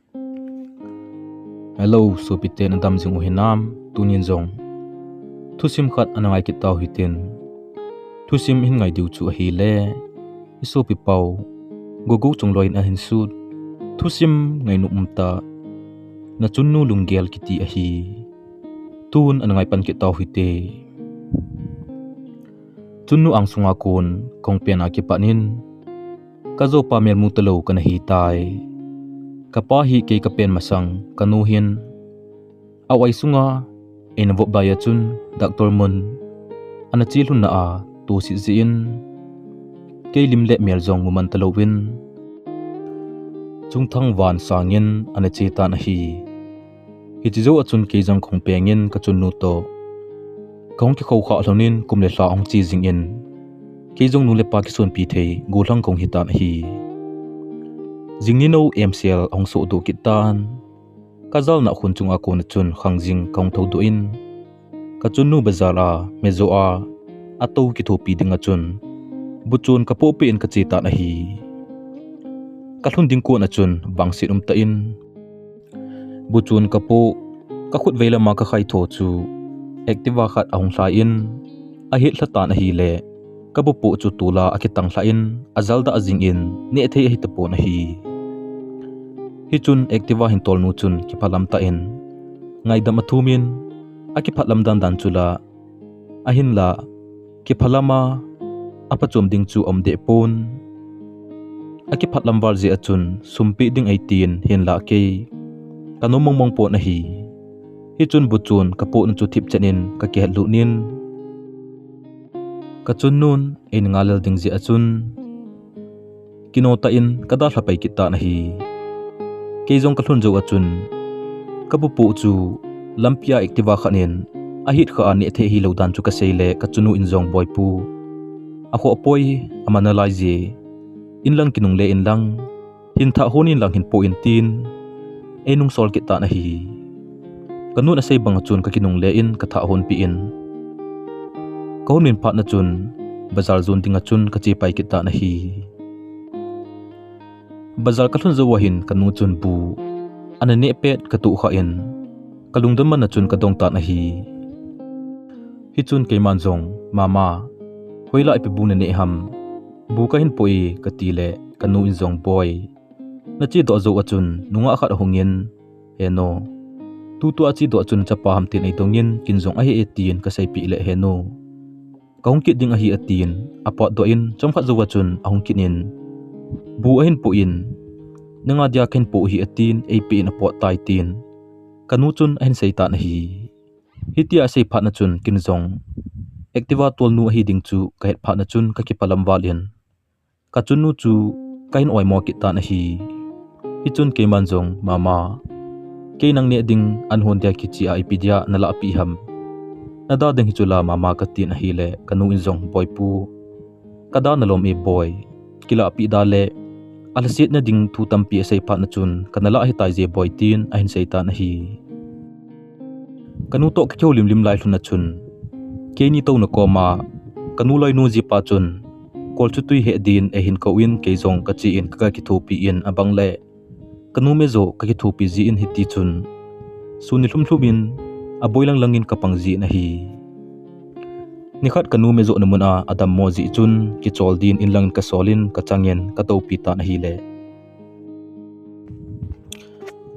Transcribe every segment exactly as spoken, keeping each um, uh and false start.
Hello, sopite, nadam jing u hinam? Tunin jong thusim khat ana ngai kit tau hitin. Thusim hin ngai diu chu ahile, i sopi pau Gogo Chungloi in ahin sut thusim ngainom umtah, Na Chunnu Lunggel kiti ahi. Tun ana ngai pan kit tau hite. Chunnu angsunga kon kahung pen a kipat in, ka jopa melmu talou kana hitai. Ka pa hi kei ka pen masang, ka nu hin a-oi sunga eina vop lai a chun doctor mun ana che lhunna a toset jeh in, kei lim le mel jong muman talouvin, chungthang van sangin ana che tan ahi. Hiche jou a chun kei jong kahung peng in ka chunnu toh kahung kikhoukhah lhon in kum le lha ahung che jing in, kei jong nu le pa kisonpi thei gollhang kahung hitan ahi. Jingni nou emsel ahung sohdoh kit tan, ka jalna khun chunga kon a chun khangjing kahung thoudoh in, ka chunnu bazar a mejo a atou kithopi ding a chun buchun ka pohpeh in ka che tan ahi. Ka lhun ding kon a chun vangset umtah in buchun ka poh, ka khut vei lama ka khaitho chu Activa khat ahung lhai in, ahet lha tan ahile, ka bupoh chu tola akitang lhah in, ajal dah jing in, nehthei ahitapon ahi. Hichun Activa hin tolnu chun kiphalam tah in, ngaidam athum in, akiphalam dandan chu la, ahinla, kiphalam a, aphachom ding chu aum deh pon. Akiphalam val jeh a chun sum peh ding eitin, hinla kei ka nom mongmong pon ahi. Hichun buchun ka pohna chu thipchet in ka kihetlut in, ka chunnun eina ngalel ding jeh a chun kino tah in ka dalha pai kit tan ahi. Kei jong ka lhun jou a chun ka bupoh chu lampi a Activa khat in ahet khah a nehthei ahilou dan chu ka seile ka chunnu in jong, Boipu, akhoh poi, aman nalai je, inlang kinungle inlang, hin thah hon inlang hin poh in, tin einungsol kit tan ahi. Ka nun asei bang a chun ka kinungle in ka thah honpeh in, ka hon min phat na chun bazar jon ding a chun ka chepai kit tan ahi. Bazar ka lhun jou a hin ka nu chun bu ana neh pet ka tohkhah in, ka lungdon man a chun ka dong tan ahi. Hichun keiman jong, Mama, hoilah ipi bu naneh ham? Bu kahin poh e, katile ka nu in jong, Boi, nachedoh jou a chun nungah khat ahung in, Henu, tutua chedoh chun nachapa ham tin eidong in, ken jong ahi e, tin ka seipeh le, Henu, kahung kit ding ahi, atin apotdoh in, chomkhat jou a chun ahung kit in, bu ahin poh in, Nanga dia kahin poh ahi, atin eipeh in apot tai, tin ka nu chun ahin sei tan ahi. Hitia asei phat na chun ken jong Activa tolnu ahi ding chu ka het phat na chun ka kiphalam val in, ka chunnu chu kahin oimo kit tan ahi. Hichun keiman jong, Mama, kei nang neh ding an hon dia kiche a ipi dia nalah peh ham? Nada ding hichu la, Mama, katin ahile ka nu in jong, Boipu, kada nalom e, Boi, kilah peh da le, alhasetna ding thu tampi asei phat na chun kana lah ahitai je, Boi, tin ahin sei tan ahi. Ka nu toh ka kihoulimlim lai lhon a chun, keini touna koma ka nu loinu jipa chun, kol chu tui heh din eihin kou in, kei jong kache in ka, ka kithopi in, abang le ka nu mejo ka kithopi jin, hitichun sun ni lhumlhum in aboi langlang in ka pang jin ahi. Nikhat ka nu mejohna mun a adammo jeh chun kichol din inlang in kasol in kachang in katoupi tan ahile,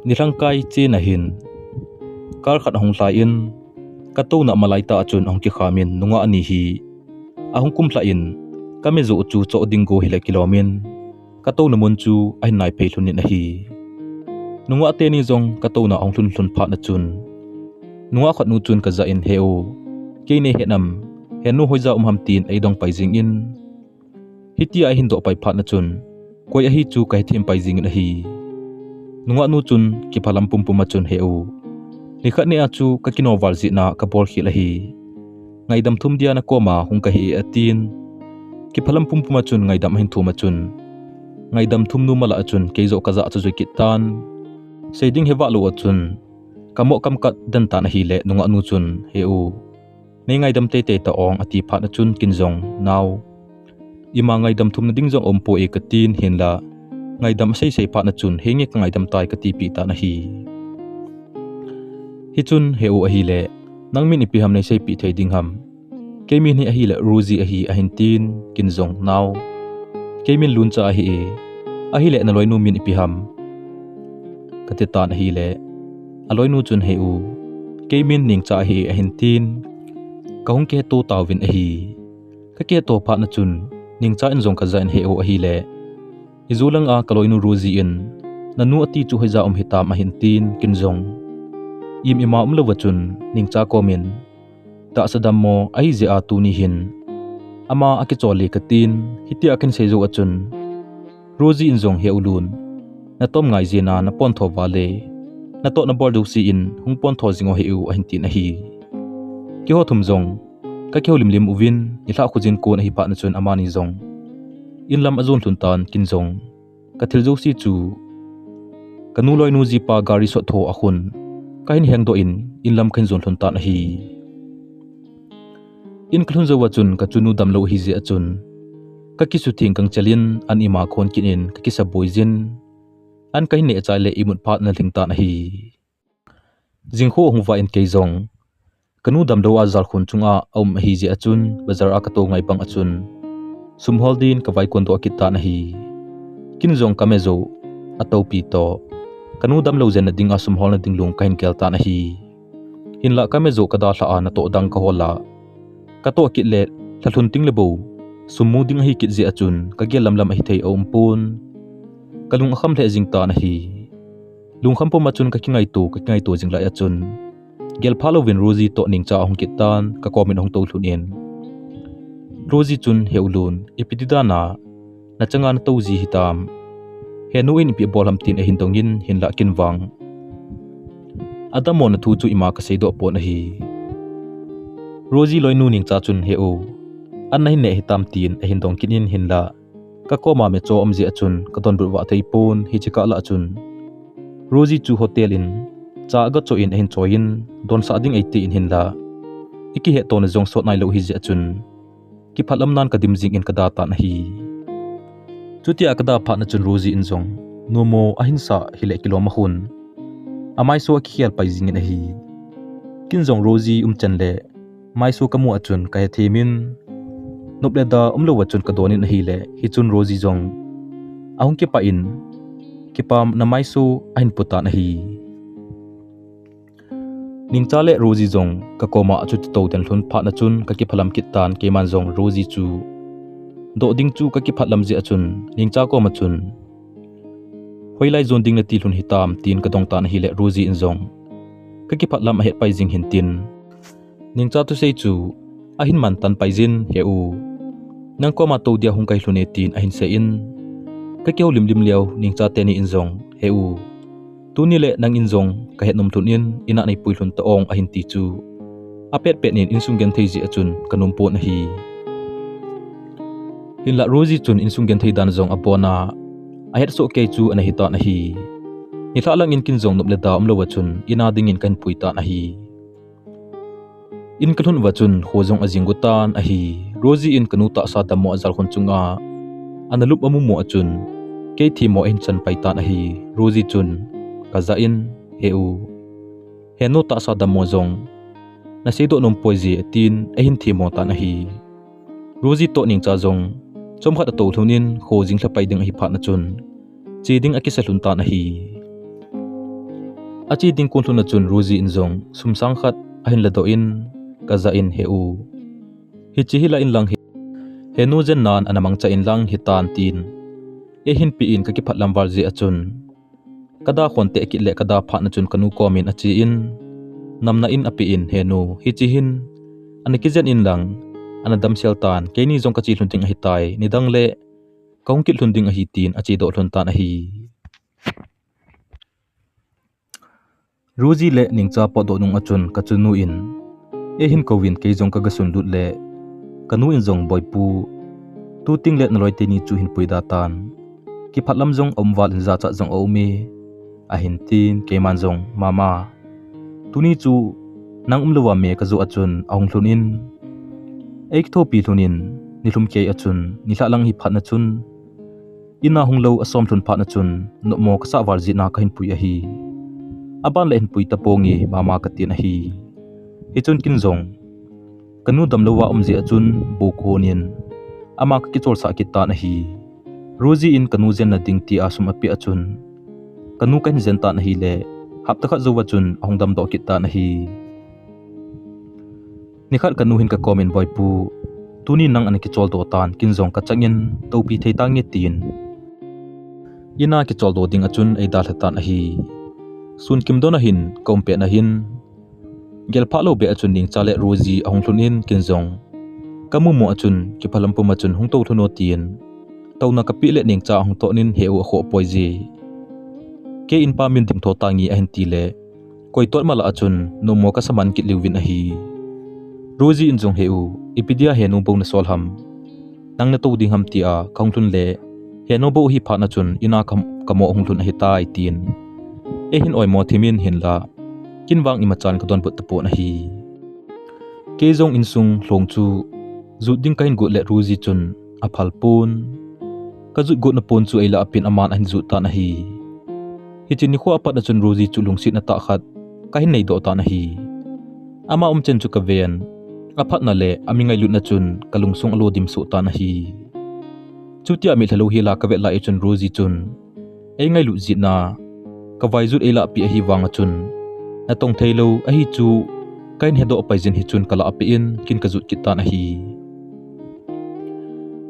nilhang kai chen a hin car khat ahung lhai in, katouna malai tah a chun ahung kikham in, nungah ni hi ahung kumlhah in, ka mejoh chu choh ding go hile kilom in, katouna mun chu ahin naiphei lhon in ahi. Nungah teni jong katouna ahung lhun lhon phat na chun, nungah khat nu chun kajah in, He u, kei neihet nam? Henu hoija um ham? tin eidong pai jing in, hitia eihin doh pai phat na chun, koi ahi chu kahethem pai jing in ahi. Nungah nu chun kiphalam pumpum a chun, He u, nikhat ni a chu kakino val jeh in kabolkhel ahi. Ngaidam thum dia nakoma hung kahi e, atin. Kiphalam pumpum a chun ngaidam ahin thum a chun, ngaidam thum nu malah a chun kei joh kajah chu jui kit tan. Sei ding hevah lou a chun, kamoh kamkat den tan ahile, nungah nu chun, He u, neingaidam teitei ta ong, ati phat na chun ken jong, Nao, ima ngaidam thumna ding jong aumpoi e, katin, hinla ngaidam asei sei phat na chun, henge ka ngaidam tai kati pi tan ahi. Hichun he u ahile, nang min ipi ham nei sei pi thei ding ham. Kei min hi ahile Rosie ahi ahin tin, kin jong nao. Kei min Luncha ahi e, ahile na loinu min ipi ham. Kati tan ahile, a loinu chun he u, kei min Ningcha ahi ahin tin, ka hung kiheto tauvin ahi. Ka kiheto phat na chun, Ningcha in jong ka ja in he u ahile, i ju lang a ka loinu Rosie in, na nu ati chu hoija um hitam ahin tin, kin jong. Im ima um lou va chun, Ningcha komin, tahsa dammo ahi jeh a tuni hin. Ama akichol le ka tin, hitia kin sei jou a chun. Rosie in jong he u Lun. Na tom ngai jeh a na pon tho va le. Na toh na bol jouse in hung pon tho jing o he u ahin tin ahi. Kiho thum jong. Ka kiho lim lim uvin, nilhah khujin kon ahi phat na chun amani jong. In lam a jon lhun tan kin jong. Ka thil jouse chu. Ka nu loinu jipa gari sot tho a khun. Ka hin heng doh in, in lam ka hin jon lhun tan ahi. In ka lhun jou a chun ka chunu damlou ahi jeh a chun. Ka kisutheng kang chelin an ima khon kin in ka kisa boi jin. An ka hin neh chai le imut phat na lhing tan ahi. Jingkho hung va in kei jong. Ka nu damlou a jal khun chunga a um ahi jeh a chun, bazar a ka to ngai bang a chun. Sum hol din ka vai kon doh kit tan ahi. Kin jong ka me jou, a topi toh. Ka nu damlou jen na ding a sum hol na ding lung ka hin gel tan ahi. Hinlah ka me jou ka dalha a na toh dang ka hol a. Ka toh kit le, lha lhun ting le bou. Sum mu ding ahi kit jeh a chun, ka gel lam lam ahi thei a um pon. Ka lung a kham lheh jing tan ahi. Lungkham pum a chun ka kingaito, ka kingaito jing lai a chun. Gel pha louvin Rosie toh Ningcha ahung kit tan, ka komin ahung to lhun in. Rosie chun he u Lun, ipi ti dan a, na changa na to ji hitam. He nu in ipi bol ham tin ahin dong in, hinlah kin vang. A dammo na thu chu ima ka sei doh pon ahi. Rosie loinu Ningcha chun he u, an na hin neh hitam tin ahin dong kit in hinlah. Ka koma me cho um jeh a chun, ka donbut vah thei pon, hiche kah lah a chun. Rosie chu hotel in, cha aga cho in ahin choi in, donsah ding eiti in hinlah. I kihetto na jong sot nailou ahi jeh a chun. Kiphat lam nan ka dim jing in ka da tan ahi. Chutia ka da phat na chun Rosie in jong, numo ahin sa hile kilom a khun. A maiso a kikhel pai jing in ahi. Kin jong Rosie um chen le, maiso ka mu a chun ka he them in. Nop le da um lou a chun ka don in ahile, hichun Rosie jong. Ahung kipah in, kipah na maiso ahin pu tan ahi. Ningcha le Rosie jong ka koma a chuti to den lhun phat na chun ka kiphalam kit tan keiman jong Rosie chu. Doh ding chu ka kiphalam jeh a chun, Ningcha koma chun. Hoilai jon ding nati lhun hitam tin ka dong tan ahile Rosie in jong. Ka kiphat lam ahet pai jing hin tin. Ningcha thusei chu ahin man tan pai jin he u. Nang koma to dia hung kai lhun e tin ahin sei in. Ka kihoulim lim leo Ningcha teni in jong he u. Tuni le nang in jong ka het nom lhun in, ina nei pui lhun ta ong ahin ti chu. A pet pet nin insung genthei jeh a chun ka nom pon ahi. Hinlah Rosie chun insung genthei dan jong a bon a, a het soh kei chu ana hi tan ahi. Nilhah lang in kin jong nop le da um lou a chun, ina ding in ka hin pui tan ahi. In ka lhun uva chun kho jong a jing gu tan ahi. Rosie in ka nu tahsa dammo a jal khun chunga ana lup a mu mo a chun kei themmo a hin chan pai tan ahi. Rosie chun ka ja in he u. He nu tahsa dammo jong na seidoh nom poi je tin a hin themmo tan ahi. Rosie toh Ningcha jong chomkhat a to lhun in kho jing lha pai ding ahi phat na chun. Che ding a kisa lhun tan ahi. A che ding kon lhun a chun Rosie in jong sum sang khat a hin ladoh in ka ja in he u. Hiche hi la in lang hi. He nu jen nan ana mangcha in lang hi tan tin. E hin pi in ka kiphat lam val jeh a chun. Ka da khon te kit le ka da phat na chun ka nu komin a che in. Namna in a pi in he nu hiche hin. Ana kijen in lang. Ana damsel tan keini jong ka che lhun ding ahi tai. Nidang le ka hung kit lhun ding ahi tin a che doh lhun tan ahi. Rosie le Ningcha potdoh nung a chun ka chunu in, e hin kouvin kei jong ka ga sun lut le, ka nu in jong boipu, tu ting le na loi teni chu hin pui da tan. Kiphat lam jong a um val in jachat jong a um e, a hin tin keiman jong mama. Tuni chu nang um louva me ka joh a chun a hung lhun in, ei kithopi lhun in, nilhum kei a chun, nilhah lang hi phat na chun, Ina hung lou a som lhun phat na chun, nopmo ka sah val jeh na ka hin pui ahi. Aban le hin pui ta ponge mama ka tin ahi. Hichun kin jong, ka nu damlou a um jeh a chun, bu ka hon in, ama ka kichol sah kit tan ahi. Rosie in ka nu jenna ding tia sum a pia chun, ka nu ka hin jen tan ahile, hapta khat jou a chun ahung damdoh kit tan ahi. Nikhat ka nu hin ka kom in, Boipu, tuni nang ana kichol doh tan, kin jong ka chang in, toupi thei tange tin. Ina kichol doh ding a chun ei dalha tan ahi. Sun kim don a hin ka um pet na hin, gel phah lou beh a chun Nengcha le Rosie ahung lhun in, kin jong ka mu mo a chun kiphalam pum a chun hung tou lhun o tin, touna ka peh le Nengcha ahung toh in, He u, akhoh poi je. Kei in pa min ding tho tange ahin ti le, koi tot ma lah a chun nopmo ka sa man kit lheh uvin ahi. Rosie in jong, He u, ipi dia henu bou na sol ham? Nang na tou ding ham tia ka hung lhun le, henu bou hi phat na chun ina ka, ka mo hung lhun ahi tai tin, ei hin oimo thim in, hinla kin vang imachan ka donbut tapon ahi. Kei jong insung lhong chu jut ding ka hin got le Rosie chun aphal pon. Ka jut got na pon chu ei lah a pin aman ahin jut tan ahi. Hiche nikho a pat na chun Rosie chu lungsetna tah khat ka hin nei doh tan ahi. Ama um chen chu ka ven, aphatna le ami ngailutna chun ka lungsung alo dim soh tan ahi. Chutia mi lhalou hi la ka vet lai a chun Rosie chun ei ngailut jeh na, ka vaijut ei lah peh ahi vang a chun, na tong thei lou ahi chu ka hin hedoh pai jin, hichun ka lah a peh in kin ka jut kit tan ahi.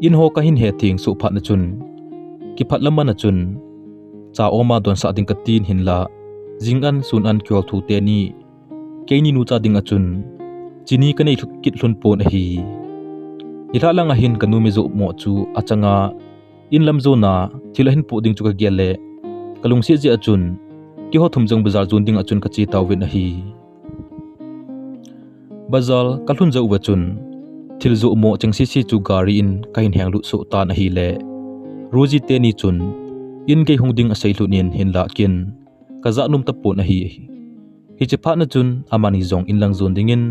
In ho ka hin he theng soh phat na chun, kiphat lam man a chun, cha oma don sah ding ka tin, hinla jing an, sun an, kihol thu teni, keini nu cha ding a chun chini ka nei lhu-, kit lhun pon ahi. Nilhah lang a hin ka nu mi jou mo chu achang a, in lam jona thil ahin poh ding chu ka gel le, ka lungset jeh a chun, keiho thum jong bazar jon ding a chun ka che tauvin ahi. Bazar ka lhun jou uva chun, thil joh mo cheng sese chu gari in ka hin heng lut soh tan ahile, Rosie teni chun in gei hung ding asei lhun in, hinla kin ka ja nom tapon ahi. Hiche phat na chun amani jong in lang jon dingin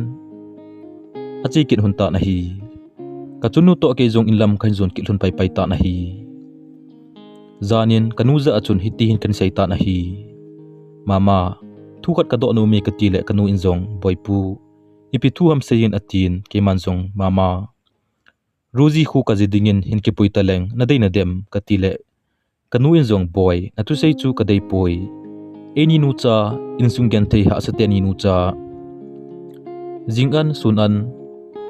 ache kit lhon tan ahi. Ka chunnu toh kei jong in lam ka hin jon kit lhon paipai tan ahi. Jan in ka nu jah a chun hiti hin ka hin sei tan ahi. Mama, thu khat ka doh nom e ka ti le ka nu in jong, Boipu, ipi thu ham sei in, atin, keiman jong, Mama, Rosie khu ka ji dingin hin kipui ta leng, na dei na dem, ka ti le, ka nu in jong, Boi, na thusei chu ka dei poi. Eini nu cha, insung genthei hahsa teni nu cha, jing an, sun an,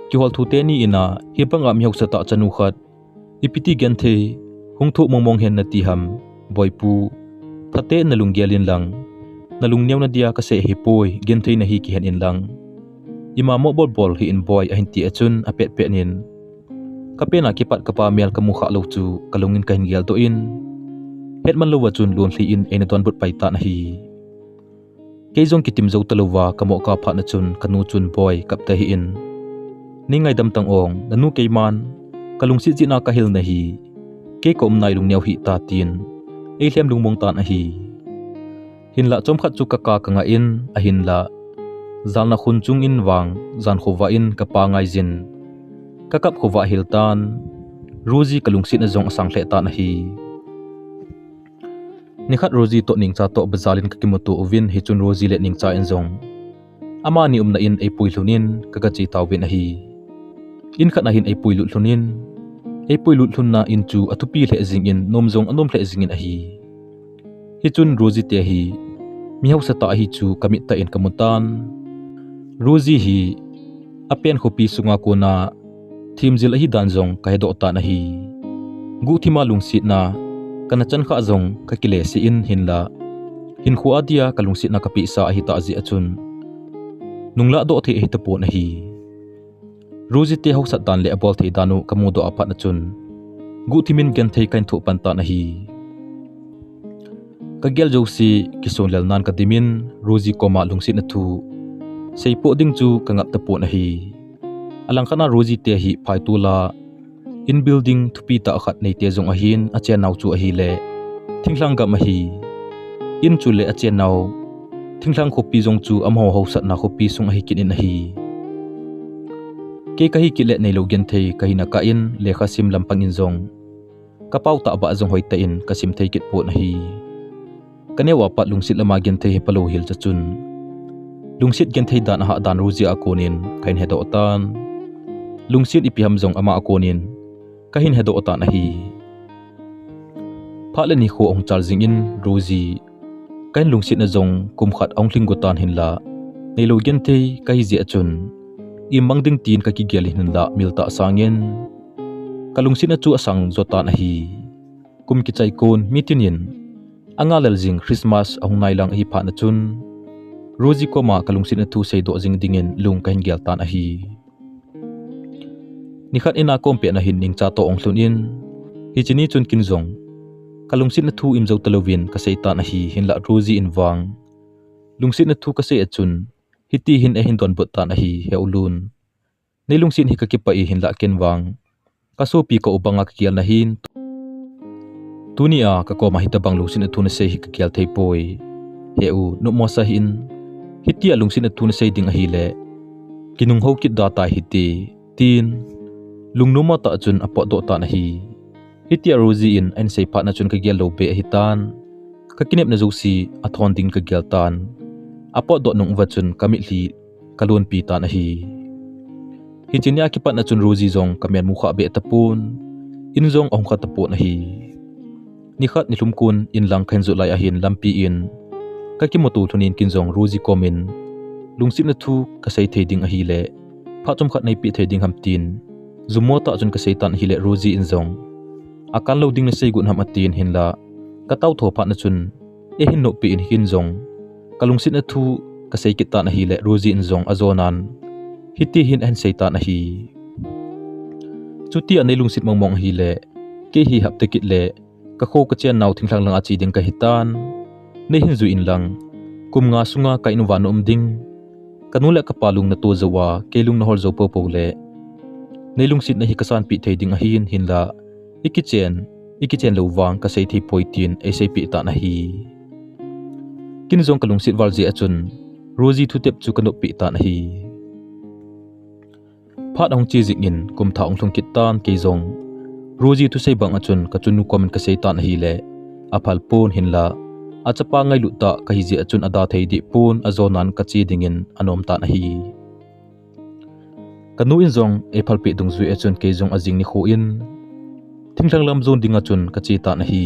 kihol thu teni in a, hibang a mi hausa tah chanu khat, ipi ti genthei hung thoh mong mong hen na ti ham, Boipu. Phaten na lunggel in lang, na lungneo na dia ka sei ahi poi, genthei na hi kihen in lang. Ima mo bol bol hih in Boi, ahin ti a chun apet pet in, ka pen a kipat ka pa mel ka mu khah lou chu ka lung in ka hin gel doh in, hetman lou a chun lon lhi in ei na donbut pai tan ahi. Kei jong kitim jou ta lou va ka mo kah phat na chun ka nu chun, Boi, kap tahih in, nei ngaidam tang o, na nu keiman ka lungset jeh a ka hil na hi, kei ka umna i lungneo hih ta, tin ei lhem lungmong tan ahi. Hinlah chomkhat chu ka kah ka ngah in, ahinlah jalna khun chung in vang, jan khovah in ka pa ngai jin, ka kap khovah hil tan, Rosie ka lungsetna jong asang lheh tan ahi. Nikhat Rosie toh Nengcha toh bazar in ka kimuto uvin, hichun Rosie le Nengcha in jong amani umna in ei pui lhon in ka ga che tauvin ahi. In khat a hin ei pui lut lhon in, ei pui lut lhon na in chu athupi lheh jing in, nom jong anom lheh jing in ahi. Hichun Rosie te hi mi hausa tah ahi chu ka mit tah in ka mu tan. Rosie hi apen khopi sunga kona themjil ahi dan jong ka hedoh tan ahi. Guhthima lungsetna kana chan khah jong ka kile sih in, hinlah hinkho a dia ka lungsetna ka pehsa ahi tah jeh a chun nunglah doh thei ahi tapon ahi. Rosie te hausat dan le abol thei dan u ka mudoh a pat na chun guhthim in genthei ka hin thoh pan tan ahi. Ka gel jouse kisonlel nan ka dim in, Rosie koma lungsetna thu seipoh ding chu ka ngap tapon ahi. Alangkhat a Rosie te hi phaitol a in building thupi tah khat neite jong ahin, achennau chu ahile thinglhang gam ahi. In chule achennau thinglhang khopi jong chu amaho hausatna khopi sung ahi kit in ahi. Kei ka hi kit le neilou genthei ka hina kah in, lekha sim lampang in jong Ka pao tah bah jong hoitah in ka sim thei kit pon ahi. Ka neo a pat lungset lama genthei hi palou hel cha chun, lungset genthei dan ahah dan Rosie a konin ka hin hedoh tan. Lungset ipi ham jong ama a konin ka hin hedoh tan ahi. Phat le nikho ahung chal jingin Rosie, ka hin lungsetna jong kum khat ahung lhing go tan hinlah, neilou genthei kahi jeh a chun, imang ding tin ka kigel in hinlah mil tah sangin, ka lungsetna chu asang jo tan ahi. Kum kichai kon meeting in, anga lel jing Christmas ahung nai lang ahi phat na chun, Rosie koma ka lungsetna thu seidoh jing dingin lung ka hin gel tan ahi. Nikhat in a kom pet na hin ningcha toh ahung lhun in, hiche ni chun kin jong ka lungsetna thu imjou talouvin ka sei tan ahi hinlah Rosie in vang, lungsetna thu ka sei a chun, hiti hin eihin donbut tan ahi, he u Lun. Nei lungset hi ka kipah e hinlah ken vang, ka sopi ka u banga ka gel na hin, tuni a ka koma hitabang lungsetna thu na sei hi ka gel thei poi. He u, nopmo sa hih in, hitia lungsetna thu na sei ding ahile, kinung hou kit da tai hite, tin, lungnom tah chun apotdoh tan ahi. Hitia Rosie in ahin sei phat na chun ka gel lou be ahi tan. Ka kinepna jouse athon ding ka gel tan. Apotdoh nung uva chun ka mitlhi ka lonpi tan ahi. Hiche nia kipat na chun Rosie jong ka melmu kha be tapon, in jong ahung kha tapon ahi. Nikhat nilhum kon in lang ka hin jot lai ahin lampi in ka kimuto lhon in kin jong Rosie komin lungsetna thu ka sei thei ding ahile, phat chomkhat nei pe thei ding ham tin, jummo tah chun ka sei tan ahile Rosie in jong, akan lou ding na sei got ham atin hinlah, ka tao tho phat na chun, eihin noppi in kin jong, ka lungsetna thu ka sei kit tan ahile Rosie in jong ajonan, hiti hin ahin sei tan ahi. Chutia nei lungset mongmong ahile, kei hi hapta kit le, ka kho ka chen nau thinglhang lang a che ding ka hi tan. Nei hin jui in lang, kum nga sunga ka in uva na um ding. Ka nu le ka pa lung na to jou a, kei lung na hol jou popo le, nei lungsetna hi ka sanpi thei ding ahin hinlah, i kichen, i kichen lou vang ka sei thei poi tin ei seipi tan ahi. Kin jong ka lungset val jeh a chun, Rosie thutep chu ka noppi tan ahi. Phat ahung che jingin kum thah ahung lhung kit tan kei jong, Rosie thusei bang a chun ka chunu komin ka sei tan ahile, aphal pon hinlah, achapa ngailut tah kahi jeh a chun ada thei deh pon ajonan ka che dingin anom tan ahi. Ka nu in jong ei phalpeh dungjui a chun kei jong ajing nikho in, thinglhang lam jon ding a chun ka che tan ahi.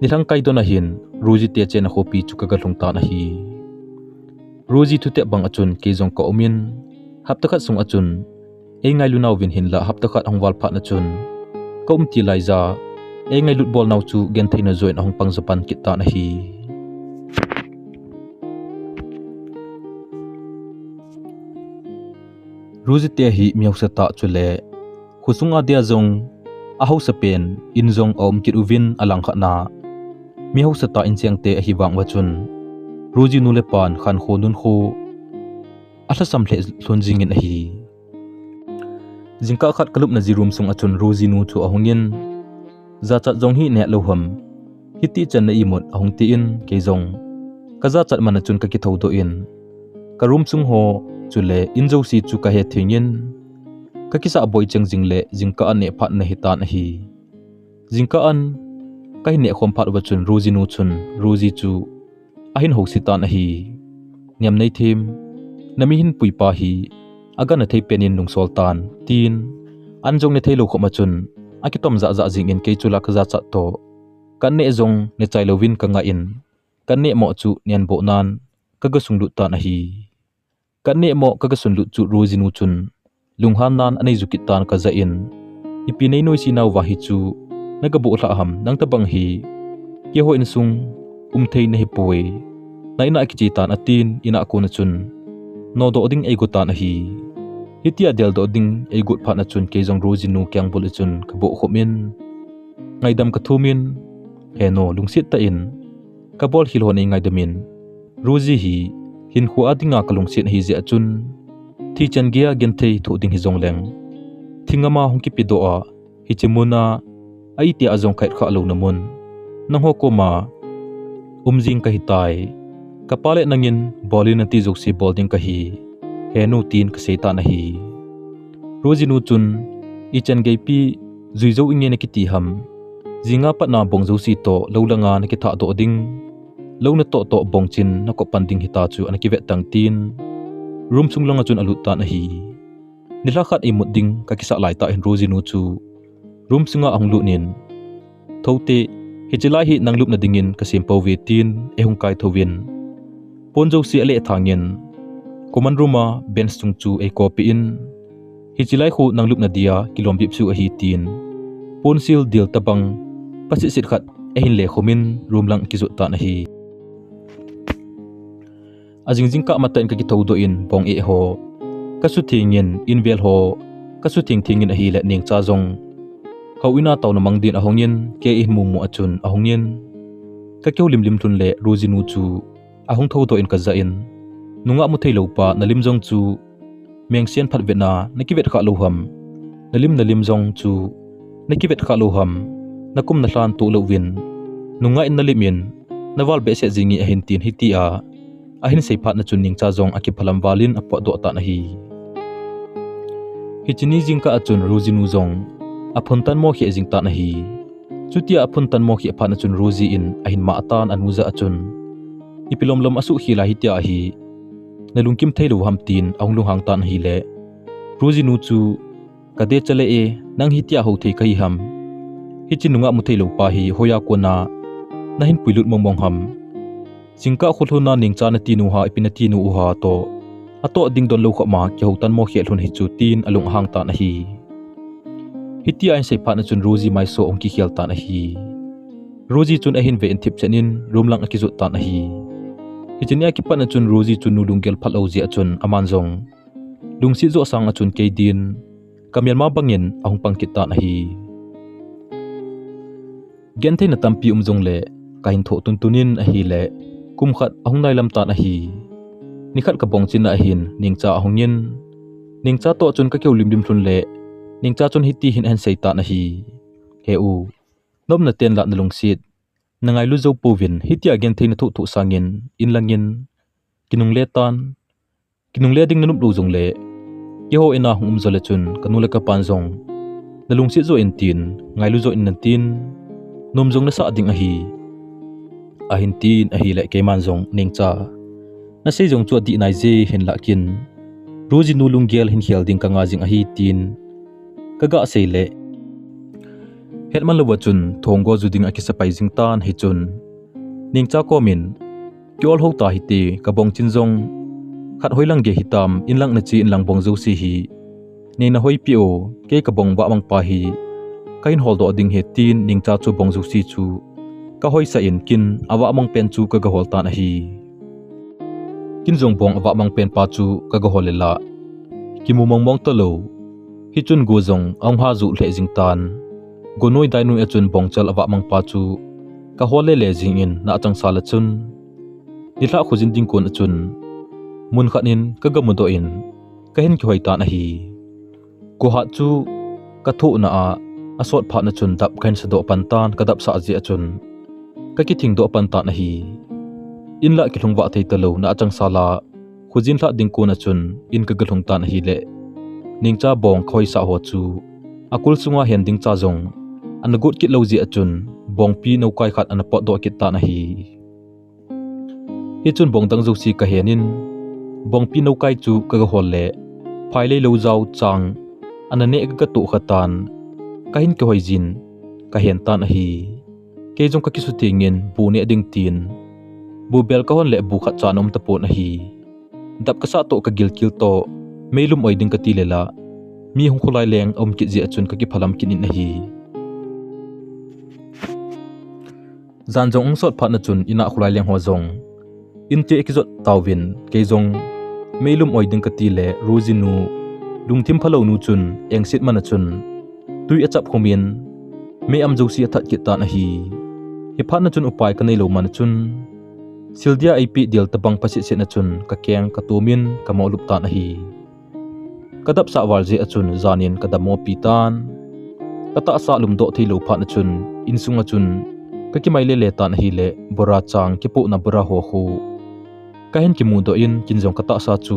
Nilhang kai don ahin, Rosie te chenna khopi chu ka ga lhung tan ahi. Rosie thutep bang a chun kei jong ka um in, hapta khat sung a chun, ei ngailu nauvin hinlah hapta khat ahung val phat na chun, ka um ti lai ja, ei ngailut bol nau chu genthei na joh in ahung pang ja pan kit tan ahi. Rosie te hi mi hausa tah chule, khosung a dia jong, ahausa pen, in jong aum kit uvin alang khat na. Mi hausa tah in cheng te ahi vang uva chun, Rosie nu le pan khankho nunkho, alhasam lheh lhon jingin ahi. Jingkah khat ka lupna ji room sung a chun Rosie nu chu ahung in, jachat jong hi neh lou ham. Hiti chan na imut ahung tin kei jong, ka jachat man a chun ka kithou doh in, ka room sung ho chule in jouse chu ka he thing in, ka kisah boi cheng jing le jingkah an neh phat na hi tan ahi. Jingkah an ka hin neh khom phat uva chun Rosie nu chun Rosie chu ahin housi tan ahi. Niam nei them, na mi hin pui pa hi, aga na thei pen in nungsol tan, tin, an jong ne thei lou khom a chun, akitom jahjah jingin kei chu la ka jachat toh. Ka neh jong ne chai louvin ka ngah in, ka neh mo chu nen boh nan, ka ga sunglut tan ahi. Ka neh mo ka ga sunlut chu Rosie nu chun, lunghan nan anei ju kit tan ka ja in, ipi nei noise nauva hi chu, na ga boh lhah ham nang tabang hi, keiho insung, um thei na hi poi, na in a kiche tan atin, in a kon a chun, nodoh ding ei go tan ahi. Hitia deldoh ding ei got phat na chun kei jong Rosie nu keng bul a chun ka boh khom in, ngaidam ka thum in, he nu lungset tah in, ka bol khel ho nei ngaidam in, Rosie hi, hinkho a dinga ka lungset ahi jeh a chun, thi chan gei a genthei thoh ding hi jong leng, thi ngam a hung kipe doh a, hiche mun a, a itia jong ka het khah louna mun, nangho koma, um jing ka hi tai, ka pa le nangin bol in nati jouse bol ding ka hi, he nu tin ka sei tan ahi. Rosie nu chun, i chan gei pi, jui jou inge na kiti ham, Jinga patna bong jouse toh lou langa nakithah doh ding, lou natoh toh bongchin nakop pan ding hita chu ana kivet tang tin, room sung langa chun alut tan ahi. Nilhah khat imut ding kakisah laitah hin Rosie nu chu room sunga ahung lut in, "Thote, hiche lai hi nang lupna dingin kasem pouve," tin eihung kaithou in, pon jouse aleh thangin, common room a bench chung chu eikopeh in, "Hiche lai khu nang lupna dia kilom bipsu ahi," tin, ponsil dil tabang pasitsit khat eihin lekhumin room lang akijot tan ahi. Ajing jingkah matah in kakithou doh in bong eh ho kasutheng in, invel ho kasutheng theng in ahile Nengcha jong houin a taona mang din ahungin, kei eihin mumu a chun ahungin, kakihoulim lim lhun le Rosie nu chu ahung thou doh in kajah in, "Nungah mu theilou pa, nalim jong chu mengsen phatvetna nakivet khah lou ham? Nalim, nalim jong chu nakivet khah lou ham? Nakum nalhan toh louvin, nungah in nalim in naval behseh jenge," ahin tin hitia ahin sei phatna chun Nengcha jong akiphalam valin apotdoh tan ahi. Hiche ni jingkah a chun Rosie nu jong aphun tanmo kheh jing tan ahi. Chutia aphun tanmo kheh phatna chun Rosie in ahin mah tan anu jah a chun, "Ipi lomlom asuhkhel a hitia hi nalungkim theilou ham?" tin ahung lunghang tan ahile, Rosie nu chu, "Kadecha le e, nang hitia hou thei kahi ham? Hiche nungah mu theilou pa hi hoiya kona nahin puilut mongmong ham? Jingkah kholhun a Nengcha natinu ha, ipi natinu u ha toh atoh ding donlou khop ma kihou tanmo kheh lhun hichu," tin alung ahang tan ahi. Hitia ahin sei phatna chun Rosie maiso ahung kikhel tan ahi. Rosie chun ahin ve in thipchet in room lang akijot tan ahi. Hiche nia kipatna chun Rosie chu nu lunggel phatlou jeh a chun aman jong lungset joh sanga chun kei din kamelma bangin ahung pang kit tan ahi. Gentheina tampi um jongle kahin thoh tuntun in ahile, kum khat ahung nailam tan ahi. Nikhat kabongchin na ahin Nengcha ahungin, Nengcha toh chun kakihoulim lim lhun le Nengcha chun hiti hin ahin sei tan ahi, "He u, naumna tengle nalungset nangailu jou pouvin, hitia gentheina thoh thoh sangin inlangin kinungle tan. Kinungle ding nanop lou jongle, keiho in a hung um jo le chun kanu le kapan jong nalungset joh in tin, ngailu joh in natin, nom jong nasah ding ahi," ahin tin ahile keiman jong, "Nengcha, nasei jong chu adih naije, hinlah ken Rosie nu lunggel hin khel ding kanga jing ahi," tin kaga seile, hetman louva chun thonggo ju ding akisa pai jing tan hichun, Nengcha komin, "Kiol hou ta hite, kabongchin jong khat hoilang gei hitam, inlang nache inlang bong jouse hi neina hoipeh o, kei kabong vahmang pa hi kahin holdoh ding ahi," tin Nengcha chu bong jouse chu kahoisah in ken avahmang pen chu kaga hol tan ahi. Ken jong bong avahmang pen pa chu kaga hol le la, kimu mongmong talou. Hichun go jong ahung ha ju lheh jing tan. Go noi dai noi a chun bongchal avahmang pa chu kahol lele jingin, nahchangsa la chun nilhah khojin ding kon a chun mun khat in kaga mudoh in kahin kihoi tan ahi. Go hat chu kathohna a asot phatna chun dap kahin sadoh pan tan, kadap sah jeh a chun kakithing doh pan tan ahi. Inlah kilhung vah thei talou, nahchangsa la khojin lhah ding kon a chun in kaga lhung tan ahile, Nengcha bong kahoisah ho chu akul sunga hen ding cha jong ana got kit lou jeh a chun bongpi nokai khat ana potdoh kit tan ahi. Hichun bong dang jouse kahen in, bongpi nokai chu kaga hol le, phailei lou jao chang ana neh kaga toh kha tan, kahin kihoi jin kahen tan ahi. Kei jong kakisutheng in bu neh ding tin, bu bel kahon le bu khat chan aum tapon ahi. Dap kasah toh kagilkel toh meilum oi ding kati le la, mi hung kholai leng aum kit jeh a chun kakiphalam kit in ahi. Jan jong ahung sot phatna chun in a kholai leng ho jong inte akijot tauvin, kei jong meilum oi ding kati le Rosie nu, lungthim phalou nu chun engset man a chun tui achap khum in, mei am jouse athat kit tan ahi. Hiphatna chun upai kanei lou man a chun, sil dia eipeh dil tabang pasitset na chun kakeng katom in kamoh lup tan ahi. Kadapsah val jeh a chun jan in kadammo pi tan. Katahsa lumdoh thei lou phat a chun, insunga chun kakimai lele tan ahile, bora chang kipohna bora ho khu kahin kimudoh in, ken jong katahsa chu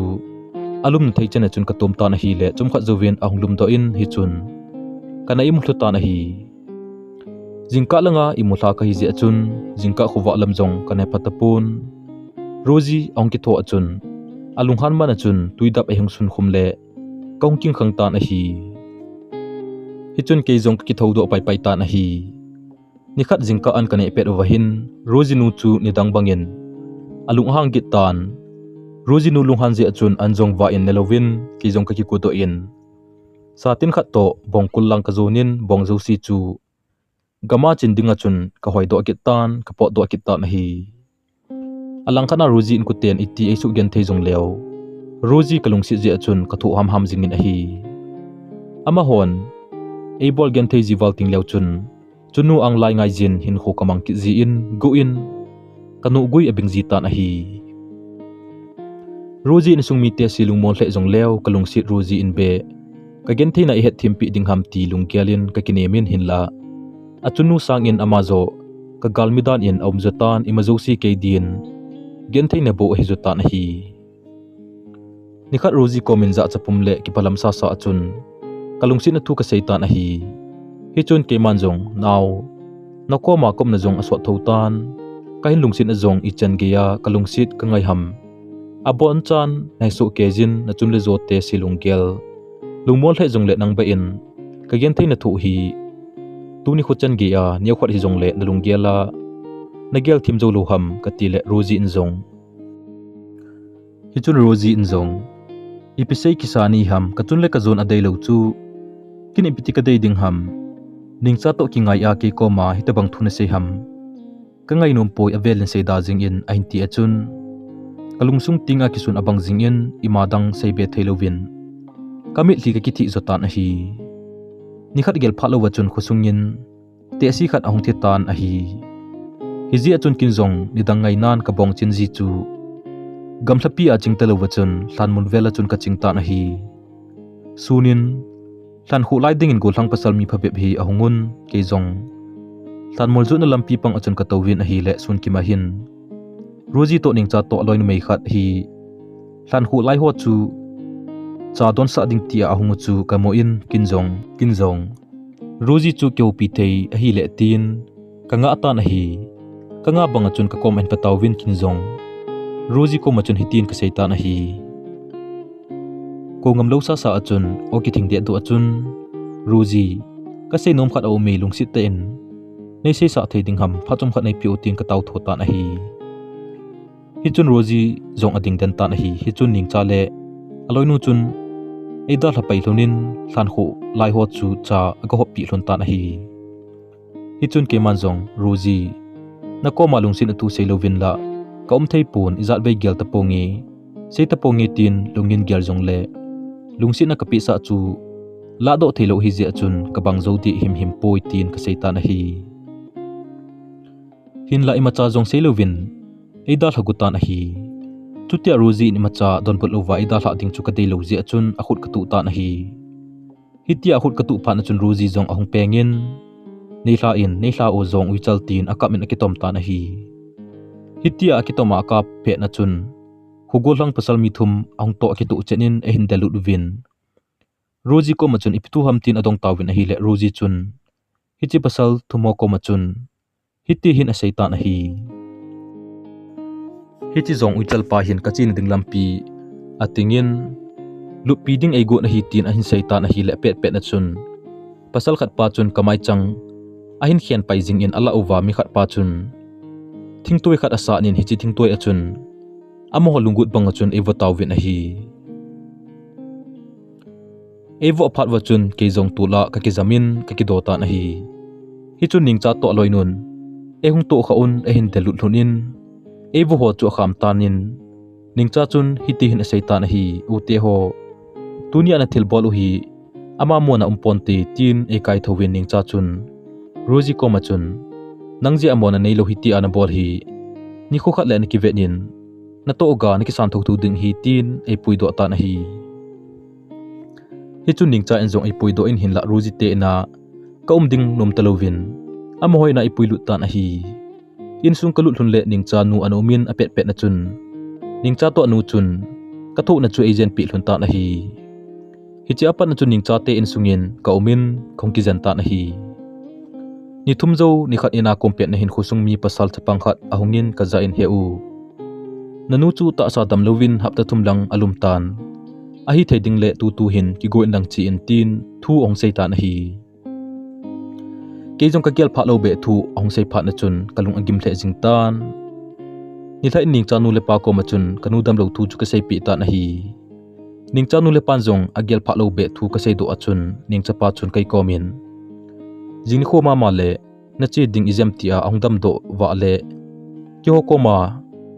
alumna thei chan a chun katom tan ahile, chomkhat jouvin ahung lumdoh in, hichun kana imu lhu tan ahi. Jingkah langa imulha kahi jeh a chun, jingkah khovah lam jong kana pha tapon. Rosie ahung kitho a chun, alunghan man a chun, tui dap ahung sunkhum le, kahung kingkhang tan ahi. Hichun kei jong kakitho doh paipai tan ahi. Nikhat jingkah an kaneh pet uva hin, Rosie nu chu nidang bangin alung ahang git tan. Rosie nu lunghan jeh a chun an jong vah in nelouvin, kei jong kakikodoh in, satin khat toh bong kul lang kajonin, bong jouse chu gam a chin ding a chun kahoi doh kit tan, kapot doh kit tan ahi. Alangkhat a Rosie inkoten iti eisuh genthei jongleu, Rosie kalungset jeh a chun kathoh hamham jingin ahi. Amahon eibol genthei ji val ting leu chun, chunu ang lai ngai jin hinkho kamang kit jin, go in kanoh gui abing ji tan ahi. Rosie insung mite se lungmon lheh jongleu, kalungset Rosie in beh kagentheina eihet thempeh ding ham ti lunggel in kakinem in, hinlah achunu sangin ama joh kagalmi dan in aum jo tan, ima jouse kei din gentheina bou ahi jo tan ahi. Nikhat Rosie komin jachat pum le kiphalam sasa a chun kalungsetna thu kasei tan ahi. Hichun keiman jong, nao, nakoma kaumna jong asot tho tan, kahin lungset a jong ichan geiya kalungset kangai ham. Abonchan nahesoh kei jin, nachun le jote se lunggel, lungmon lheh jongle nang beh in kagentheina thoh hi tuni kho chan geiya neokhat hijongle nalunggel a nagel thim jou lou ham, kati le Rosie in jong, hichun Rosie in jong, ipi sei kisa nahi ham, kachun le kajon adeilou chu ken ipi ti kadei ding ham, Ningcha toh kingai a kei koma hitobang thu nasei ham, kangai nom poi, avel in seida jingin ahin ti a chun, kalungsung tinga kisun abang jingin, ima dang seibe theilouvin kamitlhi kakithih jo tan ahi. Nikhat gel phat louva chun khosungin tehse khat ahung thi tan ahi. Hijeh a chun ken jong nidang ngainan kabong chin ji chu gamlhapi a ching talouva chun lhanmol vel a chun kaching tan ahi. Sunin lhankhuh lai dingin gollhang pasal mi phabep hi ahung un, kei jong lhanmol jotna lampi pang a chun katouvin ahile sun kima hin Rosie toh Ningcha toh aloinu mei khat hi lhankhuh lai ho chu cha donsah ding tia ahung u chu kamu in, ken jong, ken jong Rosie chu kihoupi thei ahile tin kangah tan ahi. Kangah banga chun kakom ahin patauvin, ken jong Rosie koma chun hitin kasei tan ahi. Kou ngamlou sasa a chun, o kithing dehduh a chun, Rosie, kasei nom khat aume, lungset tah in neiseisah thei ding ham, phat chomkhat neipeh o tin katao tho tan ahi. Hichun Rosie jong ading den tan ahi. Hichun Ningcha le aloinu chun eidalha pai lhonin lhankhuh lai ho chu cha agahoppi lhon tan ahi. Hichun keiman jong, Rosie, nakoma lungsetna thu seilouvin la kaum thei pon, ijat vei gel taponge, sei taponge tin lungin gel jongle lungsetna kapehsah chu lahdoh theilou ahijeh a chun kabang jou ding himhim poi tin kasei tan ahi. Hinla imacha jong seilouvin eidalha got tan ahi. Chutia Rosie in imacha donbut louva eidalhah ding chu kadeilou jeh a chun akhut katuh tan ahi. Hitia akhut katuh phat a chun Rosie jong ahung pengin, neilha in, neilha o jong uichal tin akap in akitom tan ahi. Hitia akitom a akap pet na chun, kho gollhang pasal mi thum ahung toh akituh chen in ahin dellut uvin, Rosie koma chun ipi thu ham tin adong tauvin ahile Rosie chun hiche pasal thum ho koma chun hiti hin asei tan ahi. Hiche jong uichal pa hin kachena ding lampi atingin, luppi ding eigot ahi tin ahin sei tan ahile apet pet na chun, pasal khat pa chun kamai chang ahin khen pai jingin alah uva mi khat pa chun thingtoi khat asanin hiche thingtoi a chun amaho lunggut banga chun eivo tauvin ahi. Eivoh phat uva chun kei jong tol a kakijamin kakido tan ahi. Hichun Ningcha toh aloinun eihung tohkhah un ahin dellut lhon in, eivo ho chu akham tan in, Ningcha chun hiti hin asei tan ahi, U te ho, tunia nathilbol u hi ama mona umponte tin eikaithouvin Ningcha chun Rosie koma chun, nang jeh a mona neilou hitia nabol hi nikho khat le nakivet in, natoh uva nakisan thotho ding ahi tin eipuidoh tan ahi. Hichun Ningcha in jong eipuidoh in hinlah Rosie te ina kaum ding nom talouvin, amaho ina eipuilut tan ahi. Insung kalut lhon le Ningcha nu ana um in apet pet na chun, Ningcha toh anu chun kathohna chu eijenpeh lhon tan ahi. Hiche apat na chun Ningcha te insungin kaum in kahung kijen tan ahi. Ni thum jou nikhat in a kom pet na hin khosung mi pasal chapang khat ahung in kajah in, "He u, nanu chu tahsa damlouvin hapta thum lang alum tan. Ahithei ding le tutu hin kigo in lang che in," tin thu ahung sei tan ahi. Kei jong kagel phat lou beh thu ahung sei phat na chun kalung agim lheh jing tan. Nilhah in Ningcha nu le pa kom a chun kanu damlou thu chu kaseipeh tan ahi. Ningcha nu le pan jong agel phat lou beh thu kasei doh a chun Ningcha pa chun kei kom in, "Jing nikho mama le nache ding ijem," tia ahung damdoh vah le, "Keiho koma